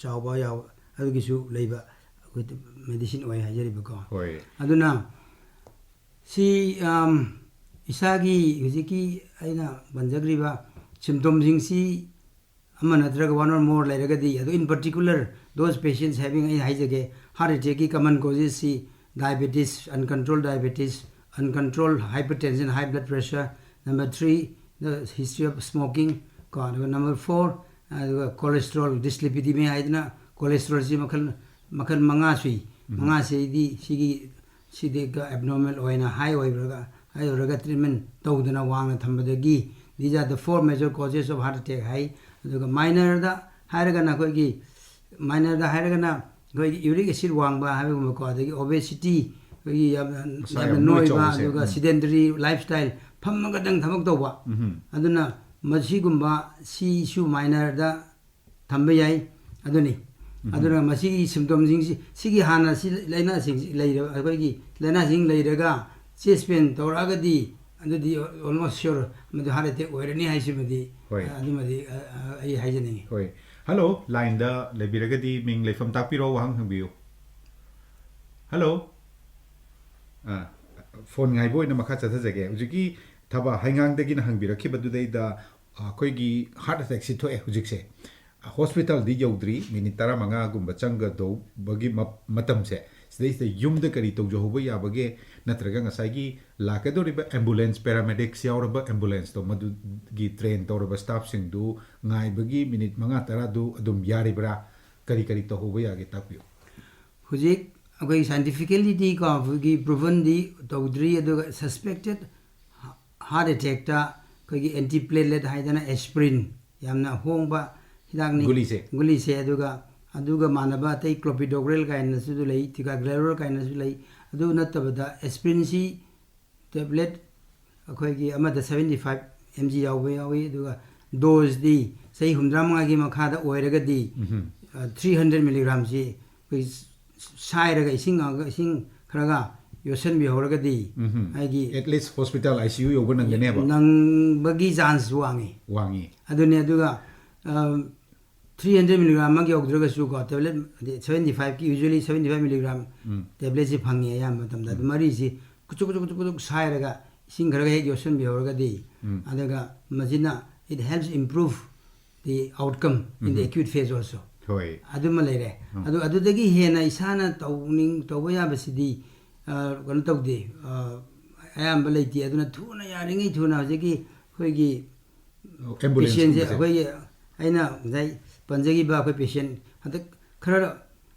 ꯆꯥꯎꯕ ꯌꯥꯎ-, ꯑꯗꯨꯒꯤꯁꯨ ꯂꯩꯕ ꯑꯩꯈꯣꯏ ꯃꯦꯗꯤꯁꯤꯟ ꯑꯣꯏ ꯍꯥꯏꯖꯔꯤꯕꯀꯣ꯫ ꯍꯣꯏ꯫ ꯑꯗꯨꯅ ꯁꯤ, ꯑꯝ, ꯏꯁꯥꯒꯤ ꯍꯧꯖꯤꯛꯀꯤ ꯑꯩꯅ ꯄꯟꯖꯈ꯭ꯔꯤꯕ ꯁꯤꯝꯇꯣꯝꯁꯤꯡꯁꯤ ꯑꯃ ꯅꯠꯇ꯭ꯔꯒ one or more ꯂꯩꯔꯒꯗꯤ, ꯑꯗꯣ in particular those patients having, ꯑꯩ ꯍꯥꯏꯖꯒꯦ, heart ꯑꯦꯇꯦꯛꯀꯤ common ꯀꯣꯖꯦꯁꯁꯤ diabetes, uncontrolled diabetes, uncontrolled hypertension, high blood pressure, number three, the history of smoking, ꯀꯣ, ꯑꯗꯨꯒ number four, ꯑꯗꯨꯒ cholesterol dyslipidemia ꯍꯥꯏꯗꯅ cholesterolꯁꯤ ꯃꯈꯜ, ꯃꯈꯜ ꯃꯉꯥ ꯁꯨꯏ꯫ ꯃꯉꯥꯁꯤꯗꯤ ꯁꯤꯒꯤ ꯁꯤꯗꯤ ꯑꯦꯕꯅꯣꯔꯃꯦꯜ ꯑꯣꯏꯅ ꯍꯥꯏ ꯑꯣꯏꯔꯒ, ꯍꯥꯏ ꯑꯣꯏꯔꯒ ꯇ꯭ꯔꯤꯠꯃꯦꯟ ꯇꯧꯗꯅ ꯋꯥꯡꯅ ꯊꯝꯕꯗꯒꯤ, these are the four major causes of heart attack ꯍꯥꯏ꯫ ꯑꯗꯨꯒ ꯃꯥꯏꯅꯔꯗ ꯍꯥꯏꯔꯒꯅ ꯑꯩꯈꯣꯏꯒꯤ, ꯃꯥꯏꯅꯔꯗ ꯍꯥꯏꯔꯒꯅ ꯑꯩꯈꯣꯏꯒꯤ ꯌꯨꯔꯤꯛ ꯑꯦꯁꯤꯠ ꯋꯥꯡꯕ ꯍꯥꯏꯕꯒꯨꯝꯕꯀꯣ, ꯑꯗꯒꯤ ꯑꯣꯕꯦꯁꯤꯇꯤ, ꯑꯩꯈꯣꯏꯒꯤ ꯌꯥꯝ, ꯃꯁꯥ ꯌꯥꯝꯅ ꯌꯥꯝ ꯅꯣꯏ ꯅꯣꯏꯕ, ꯆꯥꯎꯕꯁꯦ꯫ ꯑꯗꯨꯒ ꯎꯝ꯫ ꯁꯤꯗꯦꯟꯇꯔꯤ ꯂꯥꯏꯐ ꯁ꯭ꯇꯥꯏꯜ, ꯐꯝꯃꯒꯗꯪ ꯊꯕꯛ ꯇꯧꯕ꯫ ꯎꯝꯍꯨꯝ꯫ ꯑꯗꯨꯅ ꯃꯁꯤꯒꯨꯝꯕ ꯁꯤꯁꯨ ꯃꯥꯏꯅꯔꯗ ꯊꯝꯕ ꯌꯥꯏ꯫ ꯑꯗꯨꯅꯤ꯫ ꯑꯗꯨꯅ ꯃꯁꯤꯒꯤ symptomꯁꯤꯡꯁꯤ, ꯁꯤꯒꯤ ꯍꯥꯟꯅ ꯁꯤ ꯂꯥꯏꯅꯥꯁꯤꯡꯁꯤ ꯂꯩꯔ-, ꯑꯩꯈꯣꯏꯒꯤ ꯂꯥꯏꯅꯥꯁꯤꯡ ꯂꯩꯔꯒ chest pain ꯇꯧꯔꯛꯑꯒꯗꯤ, ꯑꯗꯨꯗꯤ almost sure ꯃꯗꯨ heart attack ꯑꯣꯏꯔꯅꯤ ꯍꯥꯏꯁꯤꯃꯗꯤ, ꯍꯣꯏ꯫ ꯑ, ꯑꯗꯨꯃꯗꯤ, ꯑ, ꯑ, ꯑꯩ ꯍꯥꯏꯖꯅꯤꯡꯉꯤ꯫ ꯍꯣꯏ꯫ Hello, lineꯗ ꯂꯩꯕꯤꯔꯒꯗꯤ ꯃꯤꯡ, ꯂꯩꯐꯝ ꯇꯥꯛꯄꯤꯔꯣ, ꯋꯥꯍꯪ ꯍꯪꯕꯤꯌꯨ꯫ Hello꯫ ꯑ, phone ꯉꯥꯏꯕ ꯑꯣꯏꯅ ꯃꯈꯥ ꯆꯠꯊꯖꯒꯦ꯫ ꯍꯧꯖꯤꯛꯀꯤ ꯊꯕꯥ ꯍꯩꯉꯥꯡꯗꯒꯤꯅ ꯍꯪꯕꯤꯔꯛꯈꯤꯕꯗꯨꯗꯩꯗ, ꯑ, ꯑꯩꯈꯣꯏꯒꯤ heart attackꯁꯤ ꯊꯣꯛꯑꯦ ꯍꯧꯖꯤꯛꯁꯦ꯫ Hospitalꯗꯤ ꯌꯧꯗ꯭ꯔꯤ, minute ꯇꯔꯥꯃꯉꯥꯒꯨꯝꯕ ꯆꯪꯒꯗꯧꯕꯒꯤ ꯃ-, ꯃꯇꯝꯁꯦ, ꯁꯤꯗꯩꯁꯤꯗ ꯌꯨꯝꯗ ꯀꯔꯤ ꯇꯧꯖꯍꯧꯕ ꯌꯥꯕꯒꯦ? ꯅꯠꯇ꯭ꯔꯒ ꯉꯁꯥꯏꯒꯤ ꯂꯥꯛꯀꯗꯧꯔꯤꯕ ambulance, paramedics ꯌꯥꯎꯔꯕ ambulanceꯇꯣ, ꯃꯗꯨꯒꯤ train ꯇꯧꯔꯕ staffꯁꯤꯡꯗꯨ ꯉꯥꯏꯕꯒꯤ minute ꯃꯉꯥ ꯇꯔꯥꯗꯨ ꯑꯗꯨꯝ ꯌꯥꯔꯤꯕ꯭ꯔꯥ? ꯀꯔꯤ ꯀꯔꯤ ꯇꯧꯍꯧꯕ ꯌꯥꯒꯦ, ꯇꯥꯛꯄꯤꯌꯨ꯫ ꯍꯧꯖꯤꯛ ꯑꯩꯈꯣꯏꯒꯤ scientificallyꯗꯤ ꯀꯣ, ꯑꯩꯈꯣꯏꯒꯤ provenꯗꯤ ꯇꯧꯗ꯭ꯔꯤ, ꯑꯗꯨꯒ suspected heart attackꯇ ꯑꯩꯈꯣꯏꯒꯤ antiplatelet ꯍꯥꯏꯗꯅ aspirin, ꯌꯥꯝꯅ ꯍꯣꯡꯕ ꯍꯤꯗꯥꯛꯅꯤ꯫ ꯒꯨꯂꯤꯁꯦ? ꯒꯨꯂꯤꯁꯦ, ꯑꯗꯨꯒ, ꯑꯗꯨꯒ ꯃꯥꯟꯅꯕ ꯑꯇꯩ clopidogrel ꯀꯥꯏꯅꯁꯨ ꯂꯩ, ticagrelor ꯀꯥꯏꯅꯁꯨ ꯂꯩ꯫ ꯑꯗꯨ ꯅꯠꯇꯕꯗ aspirinꯁꯤ tablet ꯑꯩꯈꯣꯏꯒꯤ ꯑꯃꯗ seventy five mg ꯌꯥꯎꯕ ꯌꯥꯎꯏ, ꯑꯗꯨꯒ doseꯗꯤ ꯆꯍꯤ ꯍꯨꯝꯗ꯭ꯔꯥ ꯃꯉꯥꯒꯤ ꯃꯈꯥꯗ ꯑꯣꯏꯔꯒꯗꯤ, ꯎꯝꯍꯨꯝ꯫ ꯑ, three hundred milligramꯁꯤ ꯑꯩꯈꯣꯏ ꯁꯥꯏꯔꯒ, ꯏꯁꯤꯡ, ꯏꯁꯤꯡ ꯈꯔꯒ ꯌꯣꯠꯁꯤꯟꯕꯤꯍꯧꯔꯒꯗꯤ, ꯎꯝꯍꯨꯝ꯫ ꯍꯥꯏꯗꯤ at least hospital ICU ꯌꯧꯕ ꯅꯪꯒꯅꯦꯕ? ꯅꯪꯕꯒꯤ chance ꯋꯥꯡꯉꯤ꯫ ꯋꯥꯡꯉꯤ꯫ ꯑꯗꯨꯅꯤ, ꯑꯗꯨꯒ, ꯑ, three hundred milligram ꯃꯛ ꯌꯧꯗ꯭ꯔꯒꯁꯨ ꯀꯣ, tablet, ꯍꯥꯏꯗꯤ seventy fiveꯀꯤ, usually seventy five milligram ꯎꯝ꯫ Tabletꯁꯤ ꯐꯪꯉꯤ ꯑꯌꯥꯝꯕ ꯃꯇꯝꯗ꯫ ꯑꯗꯨ ꯎꯝ꯫ ꯃꯔꯤꯁꯤ ꯀꯨꯆꯨꯛ ꯀꯨꯆꯨꯛ ꯀꯨꯆꯨꯛ ꯀꯨꯆꯨꯛ ꯁꯥꯏꯔꯒ ꯏꯁꯤꯡ ꯈꯔꯒ ꯍꯦꯛ ꯌꯣꯠꯁꯤꯟꯕꯤꯍꯧꯔꯒꯗꯤ, ꯎꯝ꯫ ꯑꯗꯨꯒ ꯃꯁꯤꯅ, it helps improve the outcome in the um. Acute phase also꯫ ꯍꯣꯏ꯫ ꯑꯗꯨꯃ ꯂꯩꯔꯦ꯫ ꯎꯝ꯫ ꯑꯗꯨ, ꯑꯗꯨꯗꯒꯤ ꯍꯦꯟꯅ ꯏꯁꯥꯅ ꯇꯧꯅꯤꯡ-, ꯇꯧꯕ ꯌꯥꯕꯁꯤꯗꯤ, ꯑ, ꯀꯩꯅꯣ ꯇꯧꯗꯦ, ꯑ, ꯑꯌꯥꯝꯕ ꯂꯩꯇꯦ꯫ ꯑꯗꯨꯅ ꯊꯨꯅ, ꯌꯥꯔꯤꯉꯩ ꯊꯨꯅ ꯍꯧꯖꯤꯛꯀꯤ ꯑꯩꯈꯣꯏꯒꯤ ꯑꯣ, ambulance patientꯁꯦ ꯀꯨꯝꯕꯁꯦ꯫ ꯑꯩꯈꯣꯏꯒꯤ, ꯑꯩꯅ ꯉꯁꯥꯏ ꯄꯟꯖꯈꯤꯕ ꯑꯩꯈꯣꯏ patient ꯍꯟꯗꯛ ꯈꯔ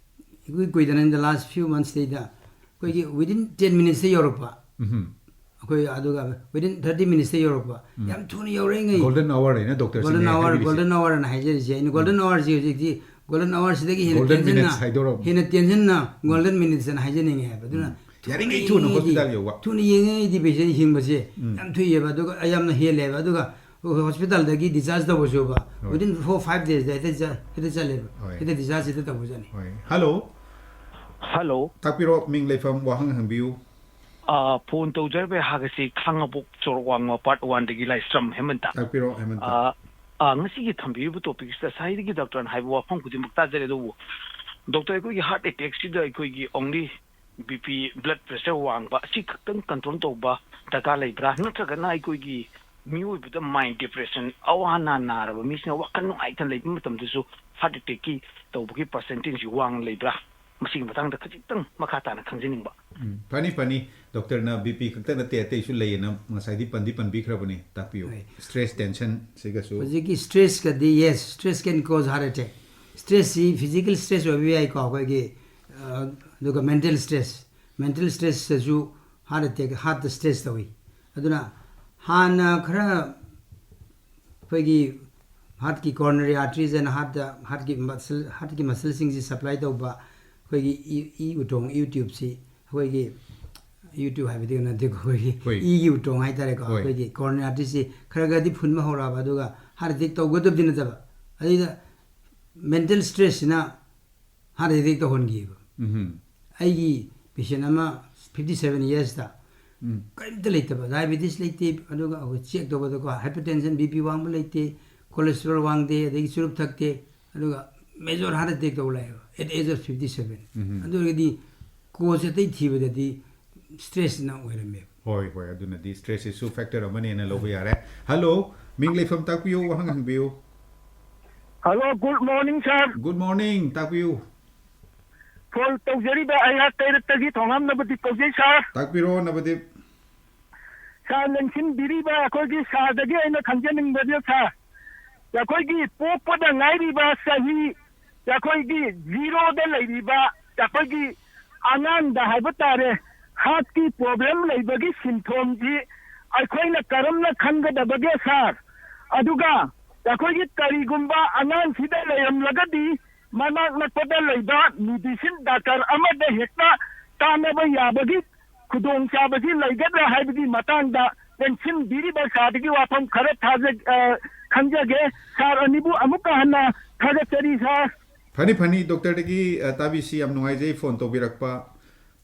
ꯏꯀꯨꯏ ꯀꯨꯏꯗꯅ, in the last few monthsꯇꯩꯗ ꯑꯩꯈꯣꯏꯒꯤ within ten minutesꯇ ꯌꯧꯔꯛꯄ꯫ ꯎꯝꯍꯨꯝ꯫ ꯑꯩꯈꯣꯏ ꯑꯗꯨꯒ within thirty minutesꯇ ꯌꯧꯔꯛꯄ꯫ ꯎꯝ꯫ ꯌꯥꯝ ꯊꯨꯅ ꯌꯧꯔꯛꯏꯉꯩ꯫ Golden hour ꯍꯥꯏꯅ doctorꯁꯤꯡꯅ golden hour, ꯍꯥꯏꯕꯤꯔꯤꯁꯦ꯫ Golden hourꯑꯅ ꯍꯥꯏꯖꯔꯤꯁꯦ꯫ ꯑꯩꯅ golden ꯎꯝ꯫ Hourꯁꯤ ꯍꯧꯖꯤꯛꯇꯤ golden hourꯁꯤꯗꯒꯤ ꯍꯦꯟꯅ golden tensionꯅ, minutes ꯍꯥꯏꯗꯣꯔꯛꯑꯕꯅꯤ꯫ ꯍꯦꯟꯅ tensionꯅ ꯎꯝ꯫ Golden minutesꯑꯅ ꯍꯥꯏꯖꯅꯤꯡꯉꯦ ꯍꯥꯏꯕ꯫ ꯑꯗꯨꯅ ꯎꯝ꯫ ꯊꯨꯅ ꯌꯥꯔꯤꯉꯩ ꯊꯨꯅ ꯌꯦꯡꯉꯤꯉꯩꯗꯤ, hospital ꯌꯧꯕ꯫ ꯊꯨꯅ ꯌꯦꯡꯉꯤꯉꯩꯗꯤ patient ꯍꯤꯡꯕꯁꯦ ꯎꯝ꯫ ꯌꯥꯝ ꯊꯨꯏꯑꯕ꯫ ꯑꯗꯨꯒ ꯌꯥꯝꯅ ꯍꯦꯜꯂꯦꯕ꯫ ꯑꯗꯨꯒ ꯍꯣꯁꯄꯤꯇꯥꯜꯗꯒꯤ ꯗꯤꯆꯥꯔꯖ ꯇꯧꯕꯁꯨꯕ, ꯍꯣꯏ꯫ Within four five days ꯗ ꯍꯦꯛꯇ ꯆ-, ꯍꯦꯛꯇ ꯆꯠꯂꯦꯕ꯫ ꯍꯣꯏ꯫ ꯍꯦꯛꯇ ꯗꯤꯆꯥꯔꯖ ꯍꯦꯛꯇ ꯇꯧꯕꯖꯥꯠꯅꯤ꯫ ꯍꯣꯏ꯫ ꯍꯜꯂꯣ꯫ ꯍꯜꯂꯣ꯫ ꯇꯥꯛꯄꯤꯔꯣ, ꯃꯤꯡ, ꯂꯩꯐꯝ, ꯋꯥꯍꯪ ꯍꯪꯕꯤꯌꯨ꯫ ꯑꯥ, ꯐꯣꯟ ꯇꯧꯖꯔꯤꯕ ꯑꯩꯍꯥꯛ ꯑꯁꯤ ꯈꯥꯡꯉꯕꯣꯛ ꯁꯣꯔꯣꯛ ꯋꯥꯡꯃ ꯄꯥꯔꯠ ꯋꯥꯟꯗꯒꯤ ꯂꯥꯏꯁ꯭ꯔꯝ ꯍꯦꯃꯟꯇ꯫ ꯇꯥꯛꯄꯤꯔꯣ, ꯍꯦꯃꯟꯇ꯫ ꯑꯥ, ꯑꯥ, ꯉꯁꯤꯒꯤ ꯊꯝꯕꯤꯔꯤꯕ ꯇꯣꯄꯤꯛꯁꯤꯗ ꯁꯥꯏꯗꯒꯤ ꯗꯣꯛꯇꯔꯅ ꯍꯥꯏꯕ ꯋꯥꯐꯝ ꯈꯨꯗꯤꯡꯃꯛ ꯇꯥꯖꯔꯦ, ꯑꯗꯨꯕꯨ ꯗꯣꯛꯇꯔ, ꯑꯩꯈꯣꯏꯒꯤ ꯍꯥꯔꯠ ꯑꯦꯇꯦꯛꯁꯤꯗ ꯑꯩꯈꯣꯏꯒꯤ ꯑꯣꯡꯂꯤ ꯕꯤ ꯄꯤ, ꯕ꯭ꯂꯗ ꯄ꯭ꯔꯦꯁꯔ ꯋꯥꯡꯕ ꯑꯁꯤ ꯈꯛꯇꯪ ꯀꯟꯇ꯭ꯔꯣꯜ ꯇꯧꯕ ꯗꯔꯀꯥꯔ ꯂꯩꯕ꯭ꯔꯥ? ꯅꯠꯇ꯭ꯔꯒꯅ ꯑꯩꯈꯣꯏꯒꯤ ꯃꯤꯑꯣꯏꯕꯗ ꯃꯥꯏꯟ ꯗꯤꯄ꯭ꯔꯦꯁꯟ, ꯑꯋꯥ ꯑꯅꯥ ꯅꯥꯔꯕ ꯃꯤꯁꯤꯡꯅ ꯋꯥꯈꯜ ꯅꯨꯡꯉꯥꯏꯇꯅ ꯂꯩꯕ ꯃꯇꯝꯗꯁꯨ ꯍꯥꯔꯠ ꯑꯦꯇꯦꯛꯀꯤ ꯇꯧꯕꯒꯤ ꯄꯥꯔꯁꯦꯟꯇꯦꯖꯁꯤ ꯋꯥꯡꯅ ꯂꯩꯕ꯭ꯔꯥ? ꯃꯁꯤꯒꯤ ꯃꯇꯥꯡꯗ ꯈꯖꯤꯛꯇꯪ ꯃꯈꯥ ꯇꯥꯅ ꯈꯪꯖꯅꯤꯡꯕ꯫ ꯎꯝ, ꯐꯅꯤ, ꯐꯅꯤ꯫ ꯗꯣꯛꯇꯔꯅ ꯕꯤ ꯄꯤ ꯈꯛꯇ ꯅꯠꯇꯦ, ꯑꯇꯩꯁꯨ ꯂꯩꯌꯦꯅ ꯉꯁꯥꯏꯗꯤ ꯄꯟꯗꯤ ꯄꯟꯕꯤꯈ꯭ꯔꯕꯅꯤ, ꯇꯥꯛꯄꯤꯌꯨ꯫ ꯍꯣꯏ꯫ ꯁ꯭ꯇ꯭ꯔꯦꯁ, ꯇꯦꯟꯁꯟ ꯁꯤꯒꯁꯨ꯫ ꯍꯧꯖꯤꯛꯀꯤ ꯁ꯭ꯇ꯭ꯔꯦꯁꯀꯗꯤ, yes, stress can cause heart attack꯫ ꯁ꯭ꯇ꯭ꯔꯦꯁꯁꯤ ꯐꯤꯖꯤꯀꯦꯜ ꯁ꯭ꯇ꯭ꯔꯦꯁ ꯑꯣꯏꯕ ꯌꯥꯏꯀꯣ, ꯑꯩꯈꯣꯏꯒꯤ, ꯑ, ꯑꯗꯨꯒ ꯃꯦꯟꯇꯦꯜ ꯁ꯭ꯇ꯭ꯔꯦꯁ, ꯃꯦꯟꯇꯦꯜ ꯁ꯭ꯇ꯭ꯔꯦꯁꯇꯁꯨ ꯍꯥꯔꯠ ꯑꯦꯇꯦꯛ, ꯍꯥꯔꯠꯇ ꯁ꯭ꯇ꯭ꯔꯦꯁ ꯇꯧꯏ꯫ ꯑꯗꯨꯅ ꯍꯥꯟꯅ ꯈꯔ ꯑꯩꯈꯣꯏꯒꯤ ꯍꯥꯔꯠꯀꯤ ꯀꯣꯔꯣꯅꯔꯤ ꯑꯥꯔꯇ꯭ꯔꯤꯁ ꯑꯦꯟ ꯍꯥꯔꯠꯇ, ꯍꯥꯔꯠꯀꯤ ꯃꯁꯜ, ꯍꯥꯔꯠꯀꯤ ꯃꯁꯜꯁꯤꯡꯁꯤ ꯁꯄ꯭ꯂꯥꯏ ꯇꯧꯕ ꯑꯩꯈꯣꯏꯒꯤ ꯏ, ꯏ ꯎꯇꯣꯡ, ꯏ ꯇ꯭ꯌꯨꯕꯁꯤ, ꯑꯩꯈꯣꯏꯒꯤ ꯏ ꯇ꯭ꯌꯨꯕ ꯍꯥꯏꯕꯗꯤ ꯅꯠꯇꯦꯀꯣ, ꯑꯩꯈꯣꯏꯒꯤ ꯍꯣꯏ꯫ ꯏꯒꯤ ꯎꯇꯣꯡ ꯍꯥꯏꯇꯥꯔꯦꯀꯣ, ꯍꯣꯏ꯫ ꯑꯩꯈꯣꯏꯒꯤ ꯀꯣꯔꯣꯅꯔꯤ ꯑꯥꯔꯇ꯭ꯔꯤꯁꯁꯤ ꯈꯔ ꯈꯔꯗꯤ ꯐꯨꯟꯕ ꯍꯧꯔꯛꯑꯕ, ꯑꯗꯨꯒ ꯍꯥꯔꯠ ꯑꯦꯇꯦꯛ ꯇꯧꯒꯗꯕꯗꯤ ꯅꯠꯇꯕ, ꯑꯗꯨꯗ ꯃꯦꯟꯇꯦꯜ ꯁ꯭ꯇ꯭ꯔꯦꯁꯁꯤꯅ ꯍꯥꯔꯠ ꯑꯦꯇꯦꯛ ꯇꯧꯍꯟꯈꯤꯕ꯫ ꯎꯝꯍꯨꯝ꯫ ꯑꯩꯒꯤ ꯄꯦꯁꯦꯟ ꯑꯃ ꯐꯤꯐꯇꯤ ꯁꯚꯦꯟ ꯏꯌꯔꯁꯇ ꯎꯝ꯫ ꯀꯔꯤꯝꯇ ꯂꯩꯇꯕ, ꯗꯥꯏꯕꯦꯇꯤꯁ ꯂꯩꯇꯦ, ꯑꯗꯨꯒ ꯑꯩꯈꯣꯏ ꯆꯦꯛ ꯇꯧꯕꯗꯀꯣ ꯍꯥꯏꯄꯔꯇꯦꯟꯁꯟ, ꯕꯤ ꯄꯤ ꯋꯥꯡꯕ ꯂꯩꯇꯦ, ꯀꯣꯂꯦꯁꯇ꯭ꯔꯣꯜ ꯋꯥꯡꯗꯦ, ꯑꯗꯒꯤ ꯆꯨꯔꯨꯞ ꯊꯛꯇꯦ, ꯑꯗꯨꯒ ꯃꯦꯖꯔ ꯍꯥꯔꯠ ꯑꯦꯇꯦꯛ ꯇꯧꯕ ꯂꯥꯛꯑꯦꯕ, at age of fifty seven꯫ ꯎꯝꯍꯨꯝ꯫ ꯑꯗꯨ ꯑꯣꯏꯔꯒꯗꯤ ꯀꯣꯁ ꯑꯇꯩ ꯊꯤꯕꯗꯗꯤ ꯁ꯭ꯇ꯭ꯔꯦꯁꯅ ꯑꯣꯏꯔꯝꯃꯦꯕ꯫ ꯍꯣꯏ, ꯍꯣꯏ, ꯑꯗꯨꯅꯗꯤ ꯁ꯭ꯇ꯭ꯔꯦꯁꯁꯤꯁꯨ ꯐꯦꯛꯇꯔ ꯑꯃꯅꯦꯅ ꯂꯧꯕ ꯌꯥꯔꯦ꯫ ꯍꯜꯂꯣ, ꯃꯤꯡ, ꯂꯩꯐꯝ ꯇꯥꯛꯄꯤꯌꯨ, ꯋꯥꯍꯪ ꯍꯪꯕꯤꯌꯨ꯫ ꯍꯜꯂꯣ, ꯒꯨꯗ ꯃꯣꯔꯅꯤꯡ, ꯁꯥꯔ꯫ ꯒꯨꯗ ꯃꯣꯔꯅꯤꯡ, ꯇꯥꯛꯄꯤꯌꯨ꯫ ꯐꯣꯟ ꯇꯧꯖꯔꯤꯕ ꯑꯩꯍꯥꯛ ꯀꯩꯔꯛꯇꯒꯤ ꯊꯧꯉꯥꯝ ꯅꯕꯗꯤꯞ ꯀꯧꯖꯩ, ꯁꯥꯔ꯫ ꯇꯥꯛꯄꯤꯔꯣ, ꯅꯕꯗꯤꯞ꯫ ꯁꯥꯔ, ꯂꯦꯡꯁꯤꯟꯕꯤꯔꯤꯕ ꯑꯩꯈꯣꯏꯒꯤ ꯁꯥꯔꯗꯒꯤ ꯑꯩꯅ ꯈꯪꯖꯅꯤꯡꯕꯗꯤ, ꯁꯥꯔ, ꯑꯩꯈꯣꯏꯒꯤ ꯄꯣꯛꯄꯗ ꯉꯥꯏꯔꯤꯕ ꯆꯍꯤ, ꯑꯩꯈꯣꯏꯒꯤ ꯖꯤꯔꯣꯗ ꯂꯩꯔꯤꯕ ꯑꯩꯈꯣꯏꯒꯤ ꯑꯉꯥꯡꯗ ꯍꯥꯏꯕ ꯇꯥꯔꯦ, ꯍꯥꯔꯠꯀꯤ ꯄ꯭ꯔꯣꯕ꯭ꯂꯦꯝ ꯂꯩꯕꯒꯤ ꯁꯤꯝꯊꯣꯝꯁꯤ ꯑꯩꯈꯣꯏꯅ ꯀꯔꯝꯅ ꯈꯪꯒꯗꯕꯒꯦ, ꯁꯥꯔ? ꯑꯗꯨꯒ ꯑꯩꯈꯣꯏꯒꯤ ꯀꯔꯤꯒꯨꯝꯕ ꯑꯉꯥꯡꯁꯤꯗ ꯂꯩꯔꯝꯂꯒꯗꯤ, ꯃꯅꯥꯛ ꯅꯛꯄꯗ ꯂꯩꯕ ꯃꯦꯗꯤꯁꯤꯟ ꯗꯥꯛꯇꯔ ꯑꯃꯗ ꯍꯦꯛꯇ ꯇꯥꯟꯅꯕ ꯌꯥꯕꯒꯤ ꯈꯨꯗꯣꯡꯆꯥꯕꯁꯤ ꯂꯩꯒꯗ꯭ꯔꯥ ꯍꯥꯏꯕꯒꯤ ꯃꯇꯥꯡꯗ ꯂꯦꯡꯁꯤꯟꯕꯤꯔꯤꯕ ꯁꯥꯔꯗꯒꯤ ꯋꯥꯐꯝ ꯈꯔ ꯊꯥꯖ-, ꯑ, ꯈꯪꯖꯒꯦ꯫ ꯁꯥꯔ ꯑꯅꯤꯕꯨ ꯑꯃꯨꯛꯀ ꯍꯟꯅ ꯊꯥꯒꯠꯆꯔꯤ, ꯁꯥꯔ꯫ ꯐꯅꯤ, ꯐꯅꯤ, ꯗꯣꯛꯇꯔꯗꯒꯤ, ꯑ, ꯇꯥꯕꯤꯁꯤ꯫ ꯌꯥꯝ ꯅꯨꯡꯉꯥꯏꯖꯩ ꯐꯣꯟ ꯇꯧꯕꯤꯔꯛꯄ꯫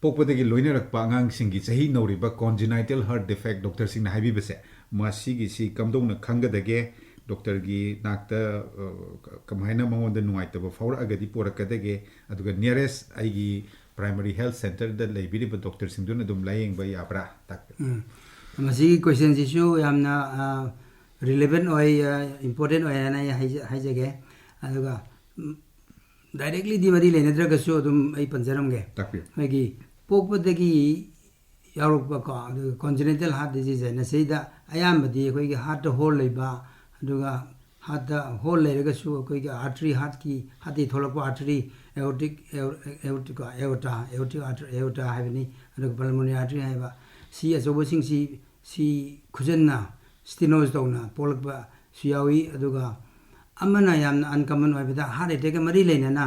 ꯄꯣꯛꯄꯗꯒꯤ ꯂꯣꯏꯅꯔꯛꯄ ꯑꯉꯥꯡꯁꯤꯡꯒꯤ ꯆꯍꯤ ꯅꯧꯔꯤꯕ congenital heart defect ꯗꯣꯛꯇꯔꯁꯤꯡꯅ ꯍꯥꯏꯕꯤꯕꯁꯦ, ꯃꯁꯤꯒꯤꯁꯤ ꯀꯝꯗꯧꯅ ꯈꯪꯒꯗꯒꯦ? ꯗꯣꯛꯇꯔꯒꯤ ꯅꯥꯛꯇ, ꯑ, ꯀꯃꯥꯏꯅ ꯃꯉꯣꯟꯗ ꯅꯨꯡꯉꯥꯏꯇꯕ ꯐꯥꯎꯔꯛꯑꯒꯗꯤ ꯄꯣꯔꯛꯀꯗꯒꯦ? ꯑꯗꯨꯒ nearest ꯑꯩꯒꯤ primary health centreꯗ ꯂꯩꯕꯤꯔꯤꯕ ꯗꯣꯛꯇꯔꯁꯤꯡꯗꯨꯅ ꯑꯗꯨꯝ ꯂꯥꯌꯦꯡꯕ ꯌꯥꯕ꯭ꯔꯥ? ꯇꯥꯛꯄꯤꯌꯨ꯫ ꯎꯝ꯫ ꯃꯁꯤꯒꯤ questionꯁꯤꯁꯨ ꯌꯥꯝꯅ, ꯑ, relevant ꯑꯣꯏ, ꯑ, important ꯑꯣꯏ ꯍꯥꯏꯅ ꯑꯩ ꯍꯥꯏꯖ-, ꯍꯥꯏꯖꯒꯦ꯫ ꯑꯗꯨꯒ, ꯎꯝ, directlyꯗꯤ ꯃꯔꯤ ꯂꯩꯅꯗ꯭ꯔꯒꯁꯨ ꯑꯗꯨꯝ ꯑꯩ ꯄꯟꯖꯔꯝꯒꯦ꯫ ꯇꯥꯛꯄꯤꯌꯨ꯫ ꯑꯩꯈꯣꯏꯒꯤ ꯄꯣꯛꯄꯗꯒꯤ ꯌꯥꯎꯔꯛꯄꯀꯣ, ꯑꯗꯨꯒ congenital heart disease ꯍꯥꯏꯅ ꯁꯤꯗ ꯑꯌꯥꯝꯕꯗꯤ ꯑꯩꯈꯣꯏꯒꯤ heartꯇ hole ꯂꯩꯕ, ꯑꯗꯨꯒ heartꯇ hole ꯂꯩꯔꯒꯁꯨ ꯑꯩꯈꯣꯏꯒꯤ artery, heartꯀꯤ, heartꯇꯒꯤ ꯊꯣꯛꯂꯛꯄ artery, aortic, aor-, aortic, aorta, aortic artery, aorta ꯍꯥꯏꯕꯅꯤ, ꯑꯗꯨꯒ pulmonary artery ꯍꯥꯏꯕ, ꯁꯤ ꯑꯆꯧꯕꯁꯤꯡꯁꯤ, ꯁꯤ ꯈꯨꯖꯟꯅ, stenosis ꯇꯧꯅ ꯄꯣꯛꯂꯛꯄꯁꯨ ꯌꯥꯎꯏ꯫ ꯑꯗꯨꯒ ꯑꯃꯅ ꯌꯥꯝꯅ uncommon ꯑꯣꯏꯕꯗ heart attackꯀ ꯃꯔꯤ ꯂꯩꯅꯅ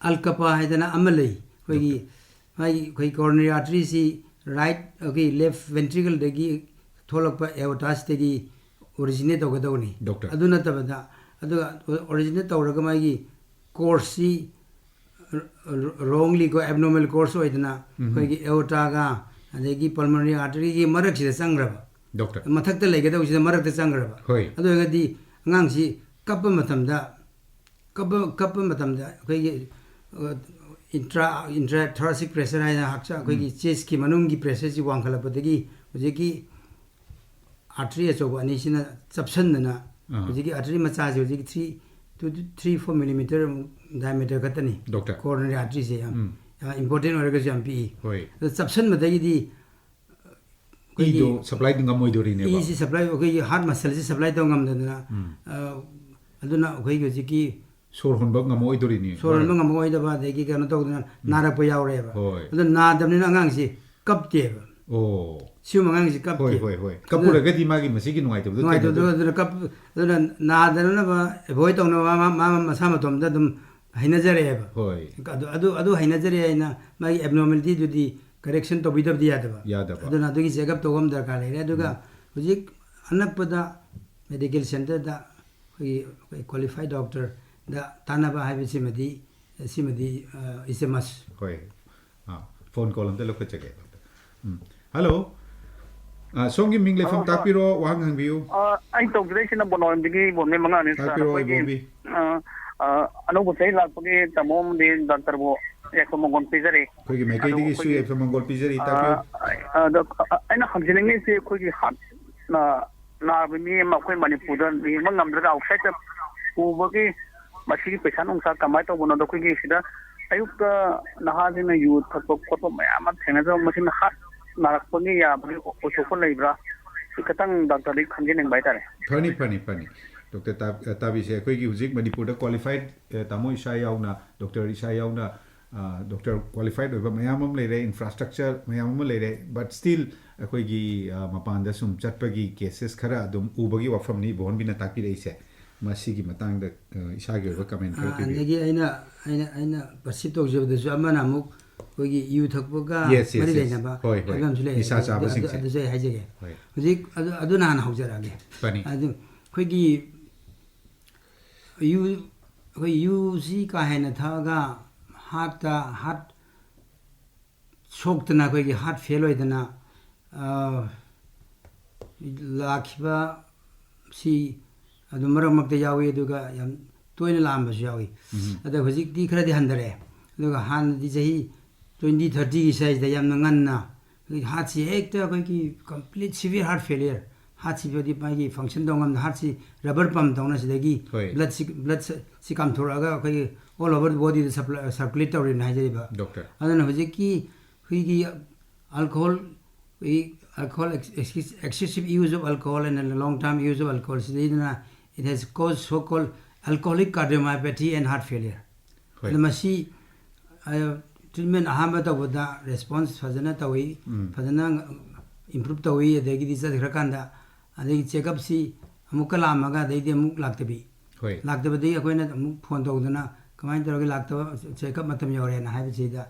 ꯑꯜꯀꯄꯥ ꯍꯥꯏꯗꯅ ꯑꯃ ꯂꯩ꯫ ꯑꯩꯈꯣꯏꯒꯤ, ꯃꯥꯒꯤ, ꯑꯩꯈꯣꯏ coronary arteryꯁꯤ right, ꯑꯩꯈꯣꯏ left ventricleꯗꯒꯤ ꯊꯣꯛꯂꯛꯄ aortaꯁꯤꯗꯒꯤ originate ꯇꯧꯒꯗꯧꯕꯅꯤ꯫ ꯗꯣꯛꯇꯔ꯫ ꯑꯗꯨ ꯅꯠꯇꯕꯗ, ꯑꯗꯨꯒ originate ꯇꯧꯔꯒ ꯃꯥꯒꯤ courseꯁꯤ wronglyꯀꯣ, abnormal course ꯑꯣꯏꯗꯅ ꯎꯝ꯫ ꯑꯩꯈꯣꯏꯒꯤ aortaꯒ ꯑꯗꯒꯤ pulmonary arteryꯒꯤ ꯃꯔꯛꯁꯤꯗ ꯆꯪꯈ꯭ꯔꯕ꯫ ꯗꯣꯛꯇꯔ꯫ ꯃꯊꯛꯇ ꯂꯩꯒꯗꯧꯕꯁꯤꯗ ꯃꯔꯛꯇ ꯆꯪꯈ꯭ꯔꯕ꯫ ꯍꯣꯏ꯫ ꯑꯗꯨ ꯑꯣꯏꯔꯒꯗꯤ ꯑꯉꯥꯡꯁꯤ ꯀꯞꯄ ꯃꯇꯝꯗ, ꯀꯞꯄ, ꯀꯞꯄ ꯃꯇꯝꯗ ꯑꯩꯈꯣꯏꯒꯤ, ꯑ, intra, intrathoracic pressure ꯍꯥꯏꯅ ꯍꯛꯆꯥꯡ ꯑꯩꯈꯣꯏꯒꯤ ꯎꯝ꯫ chestꯀꯤ ꯃꯅꯨꯡꯒꯤ pressureꯁꯤ ꯋꯥꯡꯈꯠꯂꯛꯄꯗꯒꯤ ꯍꯧꯖꯤꯛꯀꯤ artery ꯑꯆꯧꯕ ꯑꯅꯤꯁꯤꯅ ꯆꯞꯁꯟꯗꯅ ꯑꯥ꯫ ꯍꯧꯖꯤꯛꯀꯤ artery ꯃꯆꯥꯁꯦ ꯍꯧꯖꯤꯛꯀꯤ three, two to three, four millimeter diameter ꯈꯛꯇꯅꯤ꯫ ꯗꯣꯛꯇꯔ꯫ Coronary arteryꯁꯦ ꯌꯥꯝ, ꯎꯝ꯫ ꯌꯥꯝ important ꯑꯣꯏꯔꯒꯁꯨ ꯌꯥꯝ ꯄꯤꯛꯏ꯫ ꯍꯣꯏ꯫ ꯑꯗꯣ ꯆꯞꯁꯟꯕꯗꯒꯤꯗꯤ ꯑꯩꯈꯣꯏꯒꯤ ꯏꯗꯣ supply ꯉꯝꯃꯣꯏꯗꯣꯔꯤꯅꯦꯕ꯫ ꯏꯁꯤ supply, ꯑꯩꯈꯣꯏꯒꯤ heart muscleꯁꯤ supply ꯇꯧ ꯉꯝꯗꯗꯅ, ꯎꯝ꯫ ꯑ, ꯑꯗꯨꯅ ꯑꯩꯈꯣꯏꯒꯤ ꯍꯧꯖꯤꯛꯀꯤ ꯁꯣꯔ ꯍꯣꯟꯕ ꯉꯝꯃꯛꯑꯣꯏꯗꯣꯔꯤꯅꯤ꯫ ꯁꯣꯔ ꯍꯣꯟꯕ ꯉꯝꯃꯛꯑꯣꯏꯗꯕ, ꯑꯗꯒꯤ ꯀꯩꯅꯣ ꯇꯧꯗꯅ ꯎꯝ꯫ ꯅꯥꯔꯛꯄ ꯌꯥꯎꯔꯦꯕ꯫ ꯍꯣꯏ꯫ ꯑꯗꯣ ꯅꯥꯗꯕꯅꯤꯅ ꯑꯉꯥꯡꯁꯤ ꯀꯞꯇꯦꯕ꯫ ꯑꯣ꯫ ꯁꯤꯒꯨꯝꯕ ꯑꯉꯥꯡꯁꯤ ꯀꯞꯇꯦ꯫ ꯍꯣꯏ, ꯍꯣꯏ, ꯍꯣꯏ꯫ ꯑꯗꯨꯅ ꯀꯞꯄꯨꯔꯒꯗꯤ ꯃꯥꯒꯤ ꯃꯁꯤꯒꯤ ꯅꯨꯡꯉꯥꯏꯇꯕꯗꯣ ꯅꯨꯡꯉꯥꯏꯇꯕꯗꯣ ꯊꯦꯡꯅꯗꯣꯏꯅꯤ꯫ ꯑꯗꯨꯅ ꯀꯞ-, ꯑꯗꯨꯅ ꯅꯥꯗꯅꯅꯕ avoid ꯇꯧꯅꯕ ꯃꯥ, ꯃꯥ, ꯃꯥ ꯃꯁꯥ ꯃꯇꯣꯝꯇ ꯑꯗꯨꯝ ꯍꯩꯅꯖꯔꯛꯑꯦꯕ꯫ ꯍꯣꯏ꯫ ꯑꯗꯨ, ꯑꯗꯨ, ꯑꯗꯨ ꯍꯩꯅꯖꯔꯦ ꯍꯥꯏꯅ ꯃꯥꯒꯤ abnormalityꯗꯨꯗꯤ ꯀꯔꯦꯛꯁꯟ ꯇꯧꯕꯤꯗꯕꯗꯤ ꯌꯥꯗꯕ꯫ ꯌꯥꯗꯕ꯫ ꯑꯗꯨꯅ ꯑꯗꯨꯒꯤ ꯆꯦꯛꯑꯞ ꯇꯧꯕ ꯑꯃ ꯗꯔꯀꯥꯔ ꯂꯩꯔꯦ꯫ ꯑꯗꯨꯒ ꯍꯧꯖꯤꯛ ꯑꯅꯛꯄꯗ ꯃꯦꯗꯤꯀꯦꯜ ꯁꯦꯟꯇꯔꯗ ꯑꯩꯈꯣꯏꯒꯤ ꯀ꯭ꯋꯥꯂꯤꯐꯥꯏ ꯗꯣꯛꯇꯔꯗ ꯇꯥꯟꯅꯕ ꯍꯥꯏꯕꯁꯤꯃꯗꯤ, ꯁꯤꯃꯗꯤ ꯏꯁ ꯑꯦ ꯃꯁ꯫ ꯍꯣꯏ꯫ ꯑꯥ, ꯐꯣꯟ ꯀꯣꯜ ꯑꯝꯇ ꯂꯧꯈꯠꯆꯒꯦ꯫ ꯎꯝ꯫ ꯍꯜꯂꯣ꯫ ꯑꯥ, ꯁꯣꯝꯒꯤ ꯃꯤꯡ ꯂꯩꯐꯝ ꯍꯜꯂꯣ, ꯁꯥꯔ꯫ ꯇꯥꯛꯄꯤꯔꯣ, ꯋꯥꯍꯪ ꯍꯪꯕꯤꯌꯨ꯫ ꯑ, ꯑꯩꯅ ꯇꯧꯖꯔꯛꯏꯁꯤꯅ ꯕꯣꯅꯣꯟꯗꯒꯤ ꯏꯕꯣꯝꯅꯦ ꯃꯉꯥꯅꯤ, ꯁꯥꯔ꯫ ꯇꯥꯛꯄꯤꯔꯣ, ꯑꯩꯈꯣꯏꯒꯤ, ꯏꯕꯣꯝꯕꯤ꯫ ꯑ, ꯑ, ꯑꯅꯧꯕ ꯆꯍꯤ ꯂꯥꯛꯄꯒꯤ ꯇꯥꯃꯣ ꯑꯃꯗꯤ ꯗꯥꯛꯇꯔꯕꯨ ꯌꯥꯏꯐ ꯃꯪꯒꯣꯜ ꯄꯤꯖꯔꯤ꯫ ꯑꯩꯈꯣꯏꯒꯤ ꯃꯥꯏꯀꯩꯗꯒꯤꯁꯨ ꯑꯗꯨ ꯑꯩꯈꯣꯏꯒꯤ, ꯌꯥꯏꯐ ꯃꯪꯒꯣꯜ ꯄꯤꯖꯔꯤ, ꯑ, ꯇꯥꯛꯄꯤꯌꯨ꯫ ꯑ, ꯑꯗꯣ, ꯑ, ꯑꯩꯅ ꯍꯪꯖꯅꯤꯡꯉꯤꯁꯦ, ꯑꯩꯈꯣꯏꯒꯤ ꯍꯥꯔꯠ ꯅꯥ-, ꯅꯥꯕ ꯃꯤ ꯑꯃ ꯑꯩꯈꯣꯏ ꯃꯅꯤꯄꯨꯔꯗ ꯌꯦꯡꯕ ꯉꯝꯗ꯭ꯔꯒ ꯑꯥꯎꯠꯁꯥꯏꯗꯇ ꯄꯨꯕꯒꯤ ꯃꯁꯤꯒꯤ ꯄꯩꯁꯥ ꯅꯨꯡꯁꯥ ꯀꯃꯥꯏꯅ ꯇꯧꯕꯅꯣ? ꯑꯗꯣ ꯑꯩꯈꯣꯏꯒꯤ ꯁꯤꯗ ꯑꯌꯨꯛꯇ ꯅꯍꯥꯁꯤꯡꯅ ꯌꯨ ꯊꯛꯄ ꯈꯣꯠꯄ ꯃꯌꯥꯝ ꯑꯃ ꯊꯦꯡꯅꯖꯕ, ꯃꯁꯤꯅ ꯍꯥꯔꯠ ꯅꯥꯔꯛꯄꯒꯤ ꯌꯥꯕꯒꯤ ꯑꯣꯏꯊꯣꯛꯄ ꯂꯩꯕ꯭ꯔꯥ? ꯁꯤ ꯈꯤꯇꯪ ꯗꯥꯛꯇꯔꯗꯒꯤ ꯈꯪꯖꯅꯤꯡꯕ ꯍꯥꯏꯇꯥꯔꯦ꯫ ꯐꯅꯤ, ꯐꯅꯤ, ꯐꯅꯤ꯫ ꯗꯣꯛꯇꯔ ꯇꯥ-, ꯇꯥꯕꯤꯁꯦ, ꯑꯩꯈꯣꯏꯒꯤ ꯍꯧꯖꯤꯛ ꯃꯅꯤꯄꯨꯔꯗ ꯀ꯭ꯋꯥꯂꯤꯐꯥꯏꯠ, ꯑ, ꯇꯥꯃꯣ ꯏꯁꯥ ꯌꯥꯎꯅ, ꯗꯣꯛꯇꯔ ꯏꯁꯥ ꯌꯥꯎꯅ, ꯑ, ꯗꯣꯛꯇꯔ ꯀ꯭ꯋꯥꯂꯤꯐꯥꯏꯠ ꯑꯣꯏꯕ ꯃꯌꯥꯝ ꯑꯃ ꯂꯩꯔꯦ, ꯏꯟꯐ꯭ꯔꯥꯁ꯭ꯇ꯭ꯔꯛꯆꯔ ꯃꯌꯥꯝ ꯑꯃ ꯂꯩꯔꯦ, but still ꯑꯩꯈꯣꯏꯒꯤ, ꯑ, ꯃꯄꯥꯟꯗ ꯁꯨꯝ ꯆꯠꯄꯒꯤ ꯀꯦꯁꯦꯁ ꯈꯔ ꯑꯗꯨꯝ ꯎꯕꯒꯤ ꯋꯥꯐꯝꯅꯤ ꯏꯕꯣꯍꯟꯕꯤꯅ ꯇꯥꯛꯄꯤꯔꯛꯏꯁꯦ꯫ ꯃꯁꯤꯒꯤ ꯃꯇꯥꯡꯗ, ꯑ, ꯏꯁꯥꯒꯤ ꯑꯣꯏꯕ ꯀꯃꯦꯟ ꯈꯔ ꯄꯤꯕꯤꯌꯨ꯫ ꯑꯗꯒꯤ ꯑꯩꯅ, ꯑꯩꯅ, ꯑꯩꯅ ꯄꯔꯁꯤꯞ ꯇꯧꯖꯕꯗꯁꯨ ꯑꯃꯅ ꯑꯃꯨꯛ ꯑꯩꯈꯣꯏꯒꯤ ꯌꯨ ꯊꯛꯄꯒ Yes, yes, ꯃꯔꯤ yes. ꯂꯩꯅꯕ ꯍꯣꯏ, ꯍꯣꯏ꯫ ꯍꯥꯏꯕ ꯑꯃꯁꯨ ꯂꯩ꯫ ꯅꯤꯁꯥ ꯑꯗꯨ, ꯆꯥꯕꯁꯤꯡꯁꯦ꯫ ꯑꯗꯨ, ꯑꯗꯨꯁꯨ ꯑꯩ ꯍꯥꯏꯖꯒꯦ꯫ ꯍꯣꯏ꯫ ꯍꯧꯖꯤꯛ ꯑꯗꯨ, ꯑꯗꯨꯅ ꯍꯥꯟꯅ ꯍꯧꯖꯔꯛꯑꯒꯦ꯫ ꯐꯅꯤ꯫ ꯑꯗꯨ ꯑꯩꯈꯣꯏꯒꯤ ꯌꯨ, ꯑꯩꯈꯣꯏ ꯌꯨꯁꯤ ꯀꯥ ꯍꯦꯟꯅ ꯊꯛꯑꯒ ꯍꯥꯔꯠꯇ, ꯍꯥꯔꯠ ꯁꯣꯛꯇꯅ, ꯑꯩꯈꯣꯏꯒꯤ ꯍꯥꯔꯠ ꯐꯦꯜ ꯑꯣꯏꯗꯅ, ꯑ, ꯂꯥꯛꯈꯤꯕ ꯁꯤ ꯑꯗꯨꯝ ꯃꯔꯛ ꯃꯔꯛꯇ ꯌꯥꯎꯏ, ꯑꯗꯨꯒ ꯌꯥꯝ ꯇꯣꯏꯅ ꯂꯥꯛꯑꯝꯕꯁꯨ ꯌꯥꯎꯏ꯫ ꯎꯝ꯫ ꯑꯗꯣ ꯍꯧꯖꯤꯛꯇꯤ ꯈꯔꯗꯤ ꯍꯟꯊꯔꯛꯑꯦ꯫ ꯑꯗꯨꯒ ꯍꯥꯟꯅꯗꯤ ꯆꯍꯤ twenty, thirtyꯒꯤ ꯁ꯭ꯋꯥꯏꯁꯤꯗ ꯌꯥꯝꯅ ꯉꯟꯅ ꯑꯩꯈꯣꯏꯒꯤ ꯍꯥꯔꯠꯁꯤ ꯍꯦꯛꯇ ꯑꯩꯈꯣꯏꯒꯤ complete severe heart failure, ꯍꯥꯔꯠꯁꯤ ꯃꯥꯒꯤ ꯐꯪꯁꯟ ꯇꯧ ꯉꯝꯗ, ꯍꯥꯔꯠꯁꯤ ꯔꯕꯔ ꯄꯝ ꯇꯧꯅ ꯁꯤꯗꯒꯤ ꯍꯣꯏ꯫ ꯕ꯭ꯂꯗꯁꯤ, ꯕ꯭ꯂꯗꯁꯤ ꯀꯥꯝꯊꯣꯔꯛꯑꯒ ꯑꯩꯈꯣꯏꯒꯤ all over the bodyꯗ ꯁꯔꯀꯨꯂꯦꯠ ꯇꯧꯔꯤꯅ ꯍꯥꯏꯖꯔꯤꯕ꯫ ꯗꯣꯛꯇꯔ꯫ ꯑꯗꯨꯅ ꯍꯧꯖꯤꯛꯀꯤ ꯑꯩꯈꯣꯏꯒꯤ alcohol, ꯑꯩꯈꯣꯏ alcohol, excessive use of alcohol and long term use of alcohol ꯁꯤꯗꯩꯗꯅ it has caused so called alcoholic cardiomyopathy and heart failure꯫ ꯍꯣꯏ꯫ ꯑꯗ ꯃꯁꯤ, ꯑ, ꯇ꯭ꯔꯤꯠꯃꯦꯟ ꯑꯍꯥꯟꯕ ꯇꯧꯕꯗ ꯔꯦꯁꯄꯣꯟꯁ ꯐꯖꯅ ꯇꯧꯏ, ꯎꯝ꯫ ꯐꯖꯅ ꯏꯝꯄ꯭ꯔꯨꯞ ꯇꯧꯏ, ꯑꯗꯒꯤꯗꯤ ꯆꯠꯈ꯭ꯔꯀꯥꯟꯗ ꯑꯗꯒꯤ ꯆꯦꯛꯑꯞꯁꯤ ꯑꯃꯨꯛꯀ ꯂꯥꯛꯑꯝꯃꯒ ꯑꯗꯩꯗꯤ ꯑꯃꯨꯛ ꯂꯥꯛꯇꯕꯤ꯫ ꯍꯣꯏ꯫ ꯂꯥꯛꯇꯕꯗꯒꯤ ꯑꯩꯈꯣꯏꯅ ꯑꯃꯨꯛ ꯐꯣꯟ ꯇꯧꯗꯅ ꯀꯃꯥꯏꯅ ꯇꯧꯔꯒꯦ ꯂꯥꯛꯇꯕ, ꯆꯦꯛꯑꯞ ꯃꯇꯝ ꯌꯧꯔꯦꯅ ꯍꯥꯏꯕꯁꯤꯗ,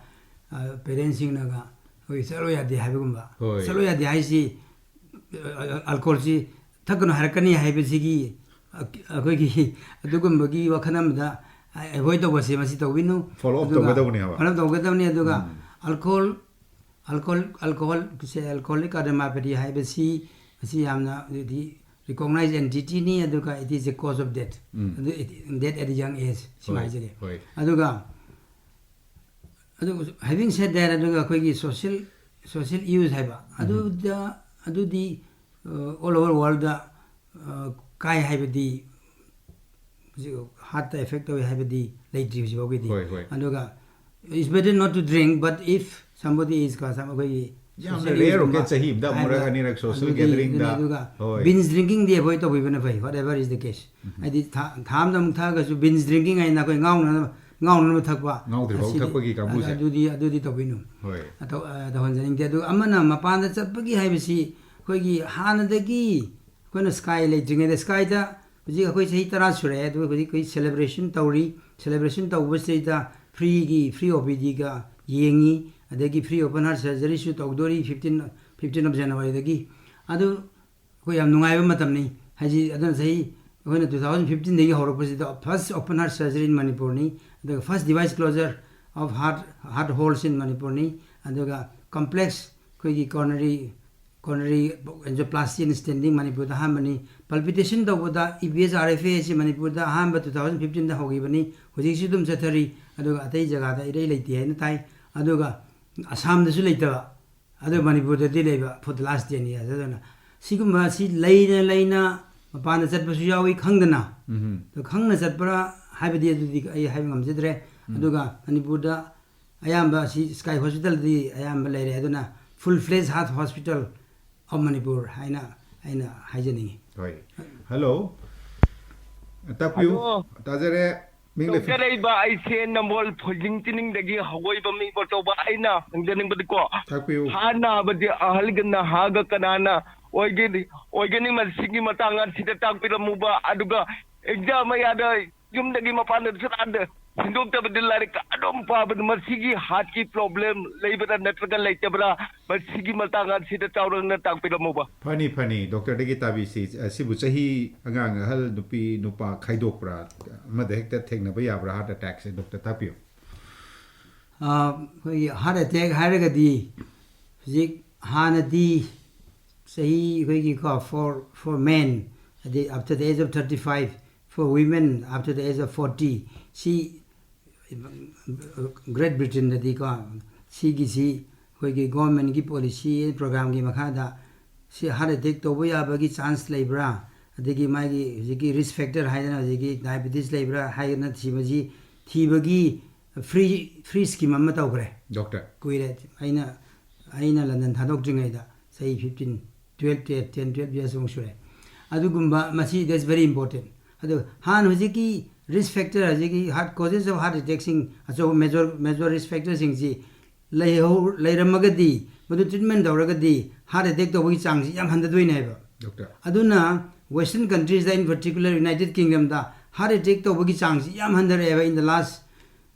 ꯑ, ꯄꯦꯔꯦꯟꯁꯁꯤꯡꯅꯒ ꯑꯩꯈꯣꯏ ꯆꯠꯂꯣ ꯌꯥꯗꯦ ꯍꯥꯏꯕꯒꯨꯝꯕ꯫ ꯍꯣꯏ꯫ ꯆꯠꯂꯣ ꯌꯥꯗꯦ ꯍꯥꯏꯁꯤ, ꯑ, ꯑ, ꯑꯜꯀꯣꯍꯣꯜꯁꯤ ꯊꯛꯀꯅꯨ ꯍꯥꯏꯔꯛꯀꯅꯤ ꯍꯥꯏꯕꯁꯤꯒꯤ, ꯑ, ꯑꯩꯈꯣꯏꯒꯤ ꯑꯗꯨꯒꯨꯝꯕꯒꯤ ꯋꯥꯈꯜ ꯑꯃꯗ ꯑꯦꯚꯣꯏꯗ ꯇꯧꯕꯁꯦ ꯃꯁꯤ ꯇꯧꯕꯤꯅꯨ꯫ Follow up ꯑꯗꯨꯒ ꯇꯧꯒꯗꯧꯕꯅꯦ ꯍꯥꯏꯕ꯫ Follow up ꯇꯧꯒꯗꯕꯅꯤ꯫ ꯑꯗꯨꯒ ꯎꯝ꯫ ꯑꯜꯀꯣꯍꯣꯜ, ꯑꯜꯀꯣꯍꯣꯜ, ꯑꯜꯀꯣꯍꯣꯜ, ꯁꯦ, alcoholic cardiomyopathy ꯍꯥꯏꯕꯁꯤ, ꯃꯁꯤ ꯌꯥꯝꯅ ꯔꯤꯀꯣꯒꯅꯥꯏꯖ ꯑꯦꯟꯇꯤꯇꯤꯅꯤ, ꯑꯗꯨꯒ it is a cause of death꯫ ꯎꯝ꯫ ꯑꯗꯨ, death at a young age ꯁꯤꯃ ꯍꯣꯏ, ꯍꯥꯏꯖꯒꯦ꯫ ꯍꯣꯏ꯫ ꯑꯗꯨꯒ, ꯑꯗꯨ having said that, ꯑꯗꯨꯒ ꯑꯩꯈꯣꯏꯒꯤ social, social use ꯍꯥꯏꯕ, ꯎꯝ꯫ ꯑꯗꯨꯗ, ꯑꯗꯨꯗꯤ, ꯑ, all over worldꯗ, ꯑ, ꯀꯥꯏ ꯍꯥꯏꯕꯗꯤ, ꯍꯧꯖꯤꯛ heartꯇ effect ꯇꯧꯏ ꯍꯥꯏꯕꯗꯤ ꯂꯩꯇ꯭ꯔꯤ ꯍꯧꯖꯤꯛ ꯐꯥꯎꯒꯤꯗꯤ꯫ ꯍꯣꯏ, ꯍꯣꯏ꯫ ꯑꯗꯨꯒ it's better not to drink, but if somebody is, ꯑꯩꯈꯣꯏꯒꯤ ꯌꯥꯝꯅ social rare useꯀꯨꯝꯕ occasion ꯆꯍꯤ ꯑꯃꯗ ꯑꯃꯨꯔꯛ ꯍꯥꯏꯕ ꯑꯅꯤꯔꯛ social ꯑꯗꯨꯗꯤ, gatheringꯗ꯫ ꯑꯗꯨꯒ ꯍꯣꯏ꯫ binge drinkingꯗꯤ avoid ꯇꯧꯕꯤꯕꯅ ꯐꯩ, whatever is the case꯫ ꯍꯥꯏꯗꯤ ꯊꯥ, ꯊꯥ ꯑꯃꯗ ꯑꯃꯨꯛ ꯊꯛꯑꯒꯁꯨ binge drinking ꯍꯥꯏꯅ ꯑꯩꯈꯣꯏ ꯉꯥꯎꯅꯅꯕ, ꯉꯥꯎꯅꯅꯕ ꯊꯛꯄ꯫ ꯉꯥꯎꯗ꯭ꯔꯤꯐꯥꯎ ꯑꯁꯤꯗꯤ, ꯊꯛꯄꯒꯤ ꯀꯥꯡꯕꯨꯁꯦ꯫ ꯑꯗꯨꯗꯤ, ꯑꯗꯨꯗꯤ ꯇꯧꯕꯤꯅꯨ꯫ ꯍꯣꯏ꯫ ꯑꯇꯧ-, ꯑ, ꯇꯧꯍꯟꯖꯅꯤꯡꯗꯦ꯫ ꯑꯗꯨꯒ ꯑꯃꯅ ꯃꯄꯥꯟꯗ ꯆꯠꯄꯒꯤ ꯍꯥꯏꯕꯁꯤ ꯑꯩꯈꯣꯏꯒꯤ ꯍꯥꯟꯅꯗꯒꯤ ꯑꯩꯈꯣꯏꯅ ꯁ꯭ꯀꯥꯏ ꯂꯩꯇ꯭ꯔꯤꯉꯩꯗ, ꯁ꯭ꯀꯥꯏꯗ ꯍꯧꯖꯤꯛ ꯑꯩꯈꯣꯏ ꯆꯍꯤ ꯇꯔꯥ ꯁꯨꯔꯛꯑꯦ, ꯑꯗꯨꯒ ꯍꯧꯖꯤꯛ ꯑꯩꯈꯣꯏ celebration ꯇꯧꯔꯤ꯫ Celebration ꯇꯧꯕꯁꯤꯗꯩꯗ freeꯒꯤ, free OPDꯒ ꯌꯦꯡꯉꯤ, ꯑꯗꯒꯤ free open heart surgeryꯁꯨ ꯇꯧꯗꯣꯔꯤ fifteen, fifteen of Januaryꯗꯒꯤ꯫ ꯑꯗꯨ ꯑꯩꯈꯣꯏ ꯌꯥꯝ ꯅꯨꯡꯉꯥꯏꯕ ꯃꯇꯝꯅꯤ꯫ ꯍꯥꯏꯗꯤ ꯑꯗꯨꯅ ꯆꯍꯤ, ꯑꯩꯈꯣꯏꯅ two thousand fifteenꯗꯒꯤ ꯍꯧꯔꯛꯄꯁꯤꯗ first open heart surgery in ꯃꯅꯤꯄꯨꯔꯅꯤ, ꯑꯗꯨꯒ first device closure of heart, heart holes in ꯃꯅꯤꯄꯨꯔꯅꯤ, ꯑꯗꯨꯒ complex ꯑꯩꯈꯣꯏꯒꯤ coronary, coronary angioplasty and stenting ꯃꯅꯤꯄꯨꯔꯗ ꯑꯍꯥꯟꯕꯅꯤ꯫ Palpitation ꯇꯧꯕꯗ EPS RFA ꯑꯁꯤ ꯃꯅꯤꯄꯨꯔꯗ ꯑꯍꯥꯟꯕ two thousand fifteenꯗ ꯍꯧꯈꯤꯕꯅꯤ꯫ ꯍꯧꯖꯤꯛꯁꯨ ꯑꯗꯨꯝ ꯆꯠꯊꯔꯤ꯫ ꯑꯗꯨꯒ ꯑꯇꯩ ꯖꯒꯥꯗ ꯏꯔꯩ ꯂꯩꯇꯦ ꯍꯥꯏꯅ ꯇꯥꯏ꯫ ꯑꯗꯨꯒ ꯑꯁꯥꯝꯗꯁꯨ ꯂꯩꯇꯕ, ꯑꯗꯨ ꯃꯅꯤꯄꯨꯔꯗꯗꯤ ꯂꯩꯕ for the last ten years꯫ ꯑꯗꯨꯅ ꯁꯤꯒꯨꯝꯕ ꯑꯁꯤ ꯂꯩꯅ ꯂꯩꯅ ꯃꯄꯥꯟꯗ ꯆꯠꯄꯁꯨ ꯌꯥꯎꯏ ꯈꯪꯗꯅ꯫ ꯎꯝ꯫ ꯑꯗꯣ ꯈꯪꯅ ꯆꯠꯄ꯭ꯔꯥ ꯍꯥꯏꯕꯗꯤ ꯑꯗꯨꯗꯤ ꯑꯩ ꯍꯥꯏꯕ ꯉꯝꯖꯗ꯭ꯔꯦ꯫ ꯑꯗꯨꯒ ꯃꯅꯤꯄꯨꯔꯗ ꯑꯌꯥꯝꯕ ꯑꯁꯤ ꯁ꯭ꯀꯥꯏ ꯍꯣꯁꯄꯤꯇꯥꯜꯗꯤ ꯑꯌꯥꯝꯕ ꯂꯩꯔꯦ꯫ ꯑꯗꯨꯅ full fledged heart hospital of Manipur ꯍꯥꯏꯅ ꯑꯩꯅ ꯍꯥꯏꯖꯅꯤꯡꯉꯤ꯫ ꯍꯣꯏ꯫ Hello꯫ ꯇꯥꯛꯄꯤꯌꯨ꯫ Hello꯫ ꯇꯥꯖꯔꯦ꯫ ꯃꯤꯡ ꯂꯩꯐꯝ꯫ ꯇꯧꯖꯔꯛꯏꯕ ꯑꯩꯁꯦ ꯅꯝꯕꯣꯜ ꯐꯣꯏꯖꯤꯡ ꯆꯤꯅꯤꯡꯗꯒꯤ ꯍꯧꯒꯣꯏꯕ ꯃꯤ ꯑꯆꯧꯕ ꯑꯩꯅ ꯍꯪꯖꯅꯤꯡꯕꯗꯤꯀꯣ, ꯇꯥꯛꯄꯤꯌꯨ꯫ ꯍꯥꯟꯅ ꯍꯥꯏꯕꯗꯤ ꯑꯍꯜꯒ ꯅꯍꯥꯒ ꯀꯅꯥꯅ ꯑꯣꯏꯒꯅꯤ, ꯑꯣꯏꯒꯅꯤ ꯃꯁꯤꯒꯤ ꯃꯇꯥꯡ ꯑꯁꯤꯗ ꯇꯥꯛꯄꯤꯔꯝꯃꯨꯕ꯫ ꯑꯗꯨꯒ exam ꯃꯌꯥꯗ ꯌꯨꯝꯗꯒꯤ ꯃꯄꯥꯟꯗ ꯆꯠꯂꯛꯑꯗ ꯁꯤꯟꯗꯣꯛꯇꯕꯗꯤ ꯂꯥꯏꯔꯤꯛ ꯑꯗꯨꯝ ꯄꯥꯕꯗ ꯃꯁꯤꯒꯤ ꯍꯥꯔꯠꯀꯤ ꯄ꯭ꯔꯣꯕ꯭ꯂꯦꯝ ꯂꯩꯕ꯭ꯔꯥ ꯅꯠꯇ꯭ꯔꯒ ꯂꯩꯇꯕ꯭ꯔꯥ, ꯃꯁꯤꯒꯤ ꯃꯇꯥꯡ ꯑꯁꯤꯗ ꯆꯥꯎꯔꯥꯛꯅ ꯇꯥꯛꯄꯤꯔꯝꯃꯨꯕ꯫ ꯐꯅꯤ, ꯐꯅꯤ, ꯗꯣꯛꯇꯔꯗꯒꯤ ꯇꯥꯕꯤꯁꯤ꯫ ꯑ, ꯁꯤꯕꯨ ꯆꯍꯤ, ꯑꯉꯥꯡ, ꯑꯍꯜ, ꯅꯨꯄꯤ ꯅꯨꯄꯥ ꯈꯥꯏꯗꯣꯛꯄ꯭ꯔꯥ? ꯑꯃꯗ ꯍꯦꯛꯇ ꯊꯦꯡꯅꯕ ꯌꯥꯕ꯭ꯔꯥ ꯍꯥꯔꯠ ꯑꯦꯇꯦꯛꯁꯦ? ꯗꯣꯛꯇꯔ ꯇꯥꯛꯄꯤꯌꯨ꯫ ꯑ, ꯑꯩꯈꯣꯏꯒꯤ ꯍꯥꯔꯠ ꯑꯦꯇꯦꯛ ꯍꯥꯏꯔꯒꯗꯤ ꯍꯧꯖꯤꯛ ꯍꯥꯟꯅꯗꯤ ꯆꯍꯤ ꯑꯩꯈꯣꯏꯒꯤꯀꯣ, for, for men, ꯑꯗꯩ after the age of thirty five, for women after the age of forty, ꯁꯤ ꯒ꯭ꯔꯦꯠ ꯕ꯭ꯔꯤꯇꯦꯟꯗꯗꯤꯀꯣ, ꯁꯤꯒꯤꯁꯤ ꯑꯩꯈꯣꯏꯒꯤ ꯒꯣꯔꯃꯦꯟꯒꯤ ꯄꯣꯂꯤꯁꯤ ꯄ꯭ꯔꯣꯒ꯭ꯔꯥꯝꯒꯤ ꯃꯈꯥꯗ ꯁꯤ ꯍꯥꯔꯠ ꯑꯦꯇꯦꯛ ꯇꯧꯕ ꯌꯥꯕꯒꯤ ꯆꯥꯟꯁ ꯂꯩꯕ꯭ꯔꯥ, ꯑꯗꯒꯤ ꯃꯥꯒꯤ ꯍꯧꯖꯤꯛꯀꯤ ꯔꯤꯁ ꯐꯦꯛꯇꯔ ꯍꯥꯏꯗꯅ ꯍꯧꯖꯤꯛꯀꯤ ꯗꯥꯏꯕꯤꯇꯤꯁ ꯂꯩꯕ꯭ꯔꯥ ꯍꯥꯏꯗꯅ ꯊꯤꯕꯁꯤ, ꯊꯤꯕꯒꯤ ꯐ꯭ꯔꯤ, ꯐ꯭ꯔꯤ ꯁ꯭ꯀꯤꯝ ꯑꯃ ꯇꯧꯈ꯭ꯔꯦ꯫ ꯗꯣꯛꯇꯔ꯫ ꯀꯨꯏꯔꯦ꯫ ꯑꯩꯅ, ꯑꯩꯅ ꯂꯟꯗꯟ ꯊꯥꯗꯣꯛꯇ꯭ꯔꯤꯉꯩꯗ ꯆꯍꯤ fifteen, twelve, ten, twelve years ꯑꯃꯨꯛ ꯁꯨꯔꯦ꯫ ꯑꯗꯨꯒꯨꯝꯕ ꯃꯁꯤ, that's very important꯫ ꯑꯗꯨ ꯍꯥꯟꯅ ꯍꯧꯖꯤꯛꯀꯤ ꯔꯤꯁ ꯐꯦꯛꯇꯔ, ꯍꯧꯖꯤꯛꯀꯤ ꯍꯥꯔꯠ, causes of heart attackꯁꯤꯡ, ꯑꯆꯧꯕ ꯃꯦꯖꯔ, ꯃꯦꯖꯔ ꯔꯤꯁ ꯐꯦꯛꯇꯔꯁꯤꯡꯁꯤ ꯂꯩꯍꯧ-, ꯂꯩꯔꯝꯃꯒꯗꯤ, ꯃꯗꯨ ꯇ꯭ꯔꯤꯠꯃꯦꯟ ꯇꯧꯔꯒꯗꯤ ꯍꯥꯔꯠ ꯑꯦꯇꯦꯛ ꯇꯧꯕꯒꯤ ꯆꯥꯡꯁꯤ ꯌꯥꯝ ꯍꯟꯊꯗꯣꯏꯅꯦ ꯍꯥꯏꯕ꯫ ꯗꯣꯛꯇꯔ꯫ ꯑꯗꯨꯅ ꯋꯦꯁꯇꯔꯟ ꯀꯟꯇ꯭ꯔꯤꯁꯇ, in particular United Kingdomꯗ ꯍꯥꯔꯠ ꯑꯦꯇꯦꯛ ꯇꯧꯕꯒꯤ ꯆꯥꯡꯁꯤ ꯌꯥꯝ ꯍꯟꯊꯔꯛꯑꯦꯕ in the last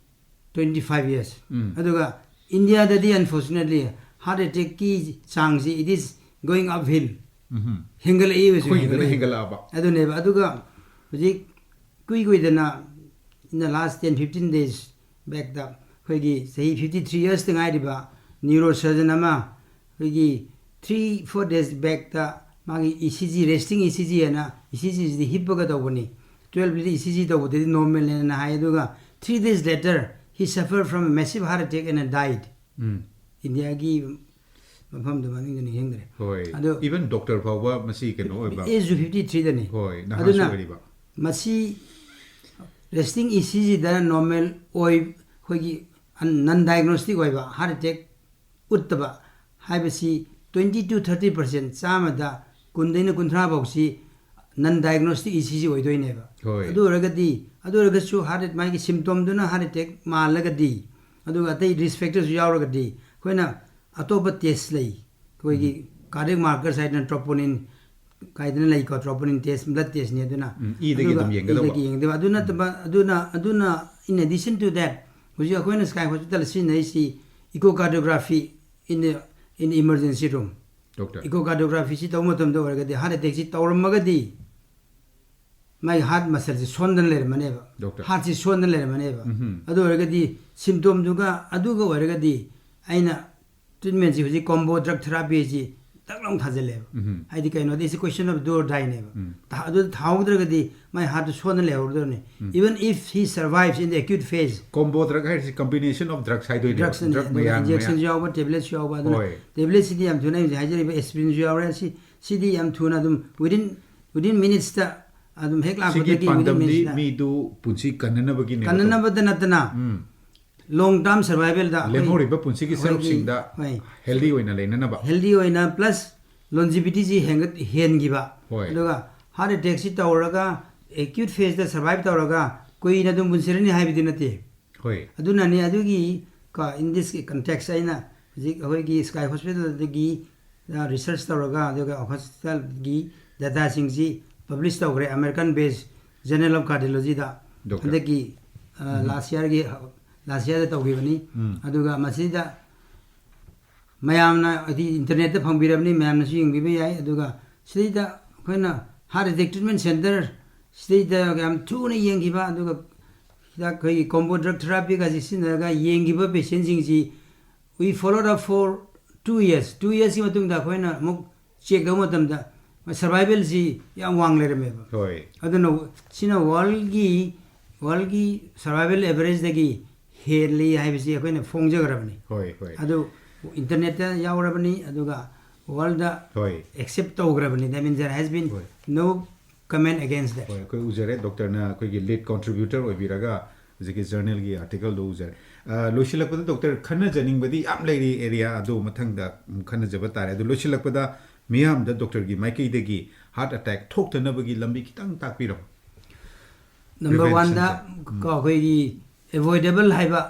twenty five years꯫ ꯎꯝ꯫ ꯑꯗꯨꯒ ꯏꯟꯗꯤꯌꯥꯗꯗꯤ unfortunately ꯍꯥꯔꯠ ꯑꯦꯇꯦꯛꯀꯤ ꯆꯥꯡꯁꯤ, it is going uphill꯫ ꯎꯝꯍꯨꯝ꯫ ꯍꯦꯟꯒꯠꯂꯛꯏꯕꯁꯨ ꯑꯩꯈꯣꯏꯒꯤꯗꯅ ꯍꯦꯟꯒꯠꯂꯛꯏ꯫ ꯍꯦꯟꯒꯠꯂꯛꯑꯕ꯫ ꯑꯗꯨꯅꯦꯕ꯫ ꯑꯗꯨꯒ ꯍꯧꯖꯤꯛ ꯀꯨꯏ ꯀꯨꯏꯗꯅ, in the last ten fifteen days backꯇ, ꯑꯩꯈꯣꯏꯒꯤ ꯆꯍꯤ fifty three yearsꯇ ꯉꯥꯏꯔꯤꯕ ꯅ꯭ꯌꯨꯔꯣ ꯁꯔꯖꯟ ꯑꯃ, ꯑꯩꯈꯣꯏꯒꯤ three four days backꯇ ꯃꯥꯒꯤ E C G, resting E C G ꯍꯥꯏꯅ, E C Gꯁꯤꯗꯤ ꯍꯤꯞꯄꯒ ꯇꯧꯕꯅꯤ, twelveꯗꯤ E C G ꯇꯧꯕꯗꯗꯤ normalꯅꯦꯅ ꯍꯥꯏ꯫ ꯑꯗꯨꯒ three days later he suffered from a massive heart attack and died꯫ ꯎꯝ꯫ ꯏꯟꯗꯤꯌꯥꯒꯤ ꯃꯐꯝꯗꯨ ꯃꯃꯤꯡꯗꯨ ꯅꯤꯡꯁꯤꯡꯗ꯭ꯔꯦ꯫ ꯍꯣꯏ꯫ ꯑꯗꯨ even doctor ꯐꯥꯎꯕ ꯃꯁꯤ ꯀꯩꯅꯣ ꯑꯣꯏꯕ꯫ Age ꯁꯨ fifty threeꯗꯅꯤ꯫ ꯍꯣꯏ, ꯅꯍꯥꯁꯨ ꯑꯗꯨꯅ ꯑꯣꯏꯔꯤꯕ꯫ ꯃꯁꯤ resting E C Gꯗ normal ꯑꯣꯏ, ꯑꯩꯈꯣꯏꯒꯤ non diagnostic ꯑꯣꯏꯕ heart attack ꯎꯠꯇꯕ ꯍꯥꯏꯕꯁꯤ twenty to thirty percent, ꯆꯥꯝꯃꯗ ꯀꯨꯟꯗꯩꯅ ꯀꯨꯟꯊ꯭ꯔꯥ ꯐꯥꯎꯁꯤ non diagnostic E C G ꯑꯣꯏꯗꯣꯏꯅꯦꯕ꯫ ꯍꯣꯏ꯫ ꯑꯗꯨ ꯑꯣꯏꯔꯒꯗꯤ, ꯑꯗꯨ ꯑꯣꯏꯔꯒꯁꯨ heart, ꯃꯥꯒꯤ symptomꯗꯨꯅ heart attack ꯃꯥꯜꯂꯒꯗꯤ, ꯑꯗꯨꯒ ꯑꯇꯩ risk factorꯁꯨ ꯌꯥꯎꯔꯒꯗꯤ, ꯑꯩꯈꯣꯏꯅ ꯑꯇꯣꯞꯄ test ꯂꯩ꯫ ꯑꯩꯈꯣꯏꯒꯤ ꯎꯝ꯫ Cardiac markers ꯍꯥꯏꯗꯅ troponin ꯀꯥꯏꯗꯅ ꯂꯩꯀꯣ, troponin test, blood testꯅꯤ ꯑꯗꯨꯅ꯫ ꯎꯝ, ꯏꯗꯒꯤ ꯑꯗꯨꯒ ꯑꯗꯨꯝ ꯌꯦꯡꯒꯗꯕ꯫ ꯏꯗꯒꯤ ꯌꯦꯡꯒꯗꯕ꯫ ꯑꯗꯨ ꯎꯝ꯫ ꯅꯠꯇꯕ, ꯑꯗꯨꯅ, ꯑꯗꯨꯅ In addition to that, ꯍꯧꯖꯤꯛ ꯑꯩꯈꯣꯏꯅ Sky Hospital ꯁꯤꯖꯤꯟꯅꯔꯤꯁꯤ echocardiography in the, in emergency room. Doctor Echocardiography ꯁꯤ ꯇꯧꯕ ꯃꯇꯝꯗ ꯑꯣꯏꯔꯒꯗꯤ heart attack ꯁꯤ ꯇꯧꯔꯝꯃꯒꯗꯤ ꯃꯥꯏ heart muscle ꯁꯤ ꯁꯣꯟꯗꯅ ꯂꯩꯔꯝꯃꯅꯦꯕ꯫ ꯗꯣꯛꯇꯔ꯫ Heart ꯁꯤ ꯁꯣꯟꯗꯅ ꯂꯩꯔꯝꯃꯅꯦꯕ꯫ ꯎꯝꯍꯨꯝ꯫ ꯑꯗꯨ ꯑꯣꯏꯔꯒꯗꯤ symptom ꯗꯨꯒ ꯑꯗꯨꯒ ꯑꯣꯏꯔꯒꯗꯤ ꯑꯩꯅ treatment ꯁꯤ ꯍꯧꯖꯤꯛ combo drug therapy ꯁꯤ ꯇꯛ ꯂꯥꯎ ꯊꯥꯖꯤꯜꯂꯦꯕ꯫ ꯎꯝꯍꯨꯝ꯫ ꯍꯥꯏꯗꯤ ꯀꯩꯅꯣꯗꯤ, it's a question of do or die ꯅꯦꯕ꯫ ꯎꯝ꯫ ꯊꯥ-, ꯑꯗꯨ ꯊꯥꯍꯧꯗ꯭ꯔꯒꯗꯤ ꯃꯥꯏ heart ꯇꯨ ꯁꯣꯟꯗꯅ ꯂꯩꯍꯧꯔꯗꯧꯅꯤ꯫ Even if he survives in the acute phase. Combo drug ꯍꯥꯏꯔꯤꯁꯤ combination of drugs ꯍꯥꯏꯗꯣꯏꯅꯦꯕ꯫ Drugs ꯅꯤ, Drug ꯑꯗꯨꯒ ꯃꯌꯥꯝ injection ꯁꯨ ꯃꯌꯥꯝ꯫ ꯌꯥꯎꯕ, tablet ꯁꯨ ꯌꯥꯎꯕ, ꯑꯗꯨꯅ ꯍꯣꯏ꯫ Tablet ꯁꯤꯗꯤ ꯌꯥꯝ ꯊꯨꯅ, ꯑꯩ ꯍꯧꯖꯤꯛ ꯍꯥꯏꯖꯔꯤꯕ aspirin ꯁꯨ ꯌꯥꯎꯔꯦ꯫ ꯁꯤ, ꯁꯤꯗꯤ ꯌꯥꯝ ꯊꯨꯅ ꯑꯗꯨꯝ within, within minutes ꯇ ꯑꯗꯨꯝ ꯍꯦꯛ ꯁꯤꯒꯤ ꯂꯥꯛꯄꯗꯒꯤ within ꯄꯥꯟꯗꯝꯗꯤ minutes ꯇ ꯃꯤꯗꯨ ꯄꯨꯟꯁꯤ ꯀꯟꯅꯅꯕꯒꯤꯅꯦꯕ꯫ ꯀꯟꯅꯅꯕꯗ ꯅꯠꯇꯅ ꯎꯝ꯫ long term survival ꯗ ꯑꯩꯈꯣꯏ ꯂꯦꯝꯍꯧꯔꯤꯕ ꯄꯨꯟꯁꯤꯒꯤ ꯑꯩꯈꯣꯏꯒꯤ, ꯁꯔꯨꯛꯁꯤꯡꯗ ꯍꯣꯏ꯫ Healthy ꯑꯣꯏꯅ ꯂꯩꯅꯅꯕ꯫ Healthy ꯑꯣꯏꯅ plus longevity ꯁꯤ ꯍꯦꯟꯒꯠ-, ꯍꯦꯟꯈꯤꯕ꯫ ꯍꯣꯏ꯫ ꯑꯗꯨꯒ heart attack ꯁꯤ ꯇꯧꯔꯒ acute phase ꯇ survive ꯇꯧꯔꯒ ꯀꯨꯏꯅ ꯑꯗꯨꯝ ꯄꯨꯟꯁꯤꯔꯅꯤ ꯍꯥꯏꯕꯗꯤ ꯅꯠꯇꯦ꯫ ꯍꯣꯏ꯫ ꯑꯗꯨꯅꯅꯤ ꯑꯗꯨꯒꯤ ꯀ-, in this context ꯑꯩꯅ ꯍꯧꯖꯤꯛ ꯑꯩꯈꯣꯏꯒꯤ Sky Hospital ꯗꯒꯤ, ꯑ, research ꯇꯧꯔꯒ, ꯑꯗꯨꯒ hospital ꯒꯤ data ꯁꯤꯡꯁꯤ publish ꯇꯧꯈ꯭ꯔꯦ American based Journal of Cardiology the. Doctor. ꯍꯟꯗꯛꯀꯤ, ꯑ, last year ꯒꯤ, last year ꯗ ꯇꯧꯈꯤꯕꯅꯤ꯫ ꯎꯝ꯫ ꯑꯗꯨꯒ ꯃꯁꯤꯗ ꯃꯌꯥꯝꯅ ꯍꯥꯏꯗꯤ internet ꯇ ꯐꯪꯕꯤꯔꯕꯅꯤ, ꯃꯌꯥꯝꯅꯁꯨ ꯌꯦꯡꯕꯤꯕ ꯌꯥꯏ꯫ ꯑꯗꯨꯒ ꯁꯤꯗꯩꯗ ꯑꯩꯈꯣꯏꯅ heart attack treatment center ꯁꯤꯗꯩꯗ ꯌꯥꯝ ꯊꯨꯅ ꯌꯦꯡꯈꯤꯕ, ꯑꯗꯨꯒ ꯍꯤꯗꯥꯛ ꯑꯩꯈꯣꯏꯒꯤ combo drug therapy ꯒꯁꯤ ꯁꯤꯖꯤꯟꯅꯔꯒ ꯌꯦꯡꯈꯤꯕ patient ꯁꯤꯡꯁꯤ we followed up for two years꯫ Two years ꯀꯤ ꯃꯇꯨꯡꯗ ꯑꯩꯈꯣꯏꯅ ꯑꯃꯨꯛ check ꯇꯧꯕ ꯃꯇꯝꯗ survival ꯁꯤ ꯌꯥꯝ ꯋꯥꯡ ꯂꯩꯔꯝꯃꯦꯕ꯫ ꯍꯣꯏ꯫ ꯑꯗꯨꯅ ꯁꯤꯅ world ꯒꯤ, world ꯒꯤ survival average ꯗꯒꯤ ꯍꯦꯜꯂꯤ ꯍꯥꯏꯕꯁꯤ ꯑꯩꯈꯣꯏꯅ ꯐꯣꯡꯖꯈ꯭ꯔꯕꯅꯤ꯫ ꯍꯣꯏ, ꯍꯣꯏ꯫ ꯑꯗꯨ internet ꯇ ꯌꯥꯎꯔꯕꯅꯤ, ꯑꯗꯨꯒ world ꯗ ꯍꯣꯏ꯫ accept ꯇꯧꯈ꯭ꯔꯕꯅꯤ꯫ That means there has been ꯍꯣꯏ꯫ no comment against that. ꯍꯣꯏ, ꯑꯩꯈꯣꯏ ꯎꯖꯔꯦ, ꯗꯣꯛꯇꯔꯅ ꯑꯩꯈꯣꯏꯒꯤ lead contributor ꯑꯣꯏꯕꯤꯔꯒ ꯍꯧꯖꯤꯛꯀꯤ journal ꯒꯤ article ꯗꯣ ꯎꯖꯔꯦ꯫ ꯑ, ꯂꯣꯏꯁꯤꯜꯂꯛꯄꯗ ꯗꯣꯛꯇꯔ, ꯈꯟꯅꯖꯅꯤꯡꯕꯗꯤ ꯌꯥꯝ ꯂꯩꯔꯤ, area ꯑꯗꯨ ꯃꯊꯪꯗ ꯑꯃꯨꯛ ꯈꯟꯅꯖꯕ ꯇꯥꯔꯦ꯫ ꯑꯗꯨ ꯂꯣꯏꯁꯤꯜꯂꯛꯄꯗ ꯃꯤꯌꯥꯝꯗ ꯗꯣꯛꯇꯔꯒꯤ ꯃꯥꯏꯀꯩꯗꯒꯤ heart attack ꯊꯣꯛꯇꯅꯕꯒꯤ ꯂꯝꯕꯤ ꯈꯤꯇꯪ ꯇꯥꯛꯄꯤꯔꯣ꯫ Number one ꯗ Prevention ꯁꯦ꯫ ꯎꯝ꯫ ꯀꯣ ꯑꯩꯈꯣꯏꯒꯤ avoidable ꯍꯥꯏꯕ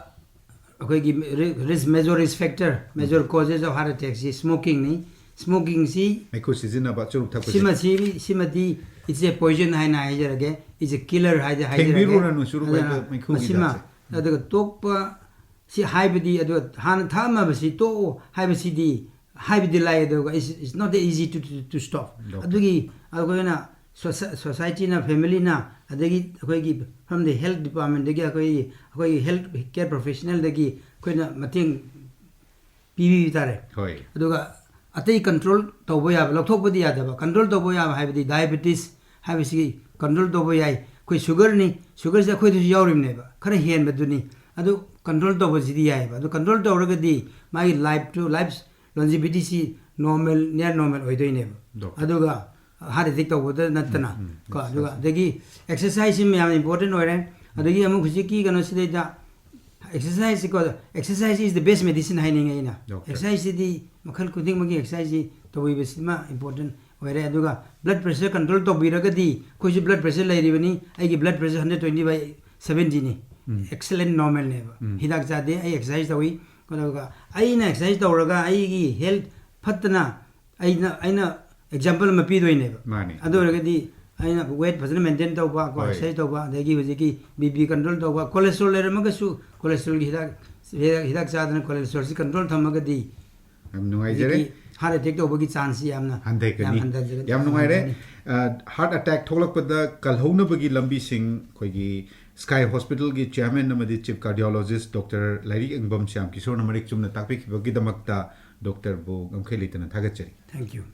ꯑꯩꯈꯣꯏꯒꯤ ri-, risk, major risk factor, major causes of heart attack ꯁꯤ smoking ꯅꯤ꯫ Smoking ꯁꯤ ꯃꯩꯈꯨ ꯁꯤꯖꯤꯟꯅꯕ, ꯆꯨꯔꯨꯞ ꯊꯛꯄꯁꯦ꯫ ꯁꯤꯃ-, ꯁꯤ-, ꯁꯤꯃꯗꯤ It's a poison ꯍꯥꯏꯅ ꯍꯥꯏꯖꯔꯒꯦ, it's a killer ꯍꯥꯏꯗꯤ ꯍꯥꯏꯖꯔꯒꯦ꯫ ꯊꯦꯡꯕꯤꯔꯨꯔꯅꯨ ꯆꯨꯔꯨꯞ ꯑꯗꯨꯅ ꯍꯥꯏꯕ ꯃꯩꯈꯨꯒꯤ ꯃꯁꯤꯃ ꯖꯥꯠꯁꯦ꯫ ꯑꯗꯨꯒ ꯇꯣꯛꯄ ꯁꯤ ꯍꯥꯏꯕꯗꯤ, ꯑꯗꯨ ꯍꯥꯟꯅ ꯊꯛꯑꯝꯃꯕꯁꯤ ꯇꯣꯛꯑꯣ ꯍꯥꯏꯕꯁꯤꯗꯤ ꯍꯥꯏꯕꯗꯤ ꯂꯥꯏ, ꯑꯗꯨꯒ it's, it's not easy to, to, to stop꯫ Doctor. ꯑꯗꯨꯒꯤ ꯑꯩꯈꯣꯏꯅ society ꯅ, family ꯅ, ꯑꯗꯒꯤ ꯑꯩꯈꯣꯏꯒꯤ from the health department ꯗꯒꯤ ꯑꯩꯈꯣꯏꯒꯤ ꯑꯩꯈꯣꯏꯒꯤ health care professional ꯗꯒꯤ ꯑꯩꯈꯣꯏꯅ ꯃꯇꯦꯡ ꯄꯤꯕꯤꯕ ꯇꯥꯔꯦ꯫ ꯍꯣꯏ꯫ ꯑꯗꯨꯒ ꯑꯇꯩ control ꯇꯧꯕ ꯌꯥꯕ, ꯂꯧꯊꯣꯛꯄꯗꯤ ꯌꯥꯗꯕ, control ꯇꯧꯕ ꯌꯥꯕ ꯍꯥꯏꯕꯗꯤ diabetes ꯍꯥꯏꯕꯁꯤ control ꯇꯧꯕ ꯌꯥꯏ꯫ ꯑꯩꯈꯣꯏ sugar ꯅꯤ, sugar ꯁꯦ ꯑꯩꯈꯣꯏꯗꯁꯨ ꯌꯥꯎꯔꯤꯕꯅꯦꯕ, ꯈꯔ ꯍꯦꯟꯕꯗꯨꯅꯤ꯫ ꯑꯗꯨ control ꯇꯧꯕꯁꯤꯗꯤ ꯌꯥꯏꯑꯕ꯫ ꯑꯗꯨ control ꯇꯧꯔꯒꯗꯤ ꯃꯥꯒꯤ life to life longevity ꯁꯤ normal, near normal ꯑꯣꯏꯗꯣꯏꯅꯦꯕ꯫ Doctor. ꯑꯗꯨꯒ heart attack ꯇꯧꯕꯗ ꯅꯠꯇꯅ ꯎꯝ, ꯎꯝ. ꯀꯣ꯫ ꯑꯗꯨꯒ ꯑꯗꯒꯤ exercise ꯁꯤ ꯌꯥꯝ important ꯑꯣꯏꯔꯦ꯫ ꯑꯗꯒꯤ ꯑꯃꯨꯛ ꯍꯧꯖꯤꯛꯀꯤ ꯀꯩꯅꯣꯁꯤꯗꯩꯗ exercise ꯀꯣ, exercise is the best medicine ꯍꯥꯏꯅꯤꯡꯉꯦ ꯑꯩꯅ꯫ Doctor. Exercise ꯁꯤꯗꯤ ꯃꯈꯜ ꯈꯨꯗꯤꯡꯃꯛꯀꯤ exercise ꯁꯤ ꯇꯧꯕꯤꯕꯁꯤꯃ important ꯑꯣꯏꯔꯦ꯫ ꯑꯗꯨꯒ blood pressure control ꯇꯧꯕꯤꯔꯒꯗꯤ, ꯑꯩꯈꯣꯏꯁꯨ blood pressure ꯂꯩꯔꯤꯕꯅꯤ, ꯑꯩꯒꯤ blood pressure hundred twenty by seventy ꯅꯤ꯫ ꯎꯝ. Excellent normal ꯅꯦꯕ꯫ ꯎꯝ. ꯍꯤꯗꯥꯛ ꯆꯥꯗꯦ, ꯑꯩ exercise ꯇꯧꯏ꯫ ꯑꯗꯨꯒ ꯑꯩꯅ exercise ꯇꯧꯔꯒ ꯑꯩꯒꯤ health ꯐꯠꯇꯅ ꯑꯩꯅ, ꯑꯩꯅ example ꯑꯃ ꯄꯤꯗꯣꯏꯅꯦꯕ꯫ ꯃꯥꯅꯤ꯫ ꯑꯗꯨ ꯑꯣꯏꯔꯒꯗꯤ ꯑꯩꯅ weight ꯐꯖꯅ maintain ꯇꯧꯕ ꯀꯣ, ꯍꯣꯏ꯫ Exercise ꯇꯧꯕ, ꯑꯗꯒꯤ ꯍꯧꯖꯤꯛꯀꯤ BP control ꯇꯧꯕ, cholesterol ꯂꯩꯔꯝꯃꯒꯁꯨ cholesterol ꯒꯤ ꯍꯤꯗꯥꯛ, ꯍꯤꯗꯥꯛ, ꯍꯤꯗꯥꯛ ꯆꯥꯗꯅ cholesterol ꯁꯤ control ꯊꯝꯃꯒꯗꯤ ꯌꯥꯝ ꯅꯨꯡꯉꯥꯏꯖꯔꯦ꯫ ꯍꯧꯖꯤꯛꯀꯤ heart attack ꯇꯧꯕꯒꯤ chance ꯁꯤ ꯌꯥꯝꯅ ꯍꯟꯊꯒꯅꯤ꯫ ꯌꯥꯝ ꯍꯟꯊꯖꯒꯅꯤ꯫ ꯌꯥꯝ ꯅꯨꯡꯉꯥꯏꯔꯦ꯫ ꯍꯟꯊꯒꯅꯤ꯫ ꯑ, heart attack ꯊꯣꯛꯂꯛꯄꯗ ꯀꯜꯍꯧꯅꯕꯒꯤ ꯂꯝꯕꯤꯁꯤꯡ ꯑꯩꯈꯣꯏꯒꯤ Sky Hospital ꯒꯤ chairman ꯑꯃꯗꯤ chief cardiologist Doctor ꯂꯥꯏꯔꯤꯛ ꯑꯦꯡꯕꯝ ꯁ꯭ꯌꯥꯝ ꯀꯤꯁꯣꯔꯅ ꯃꯔꯤꯛ ꯆꯨꯝꯅ ꯇꯥꯛꯄꯤꯈꯤꯕꯒꯤꯗꯃꯛꯇ doctor ꯕꯨ ꯉꯝꯈꯩ ꯂꯩꯇꯅ ꯊꯥꯒꯠꯆꯔꯤ꯫ Thank you꯫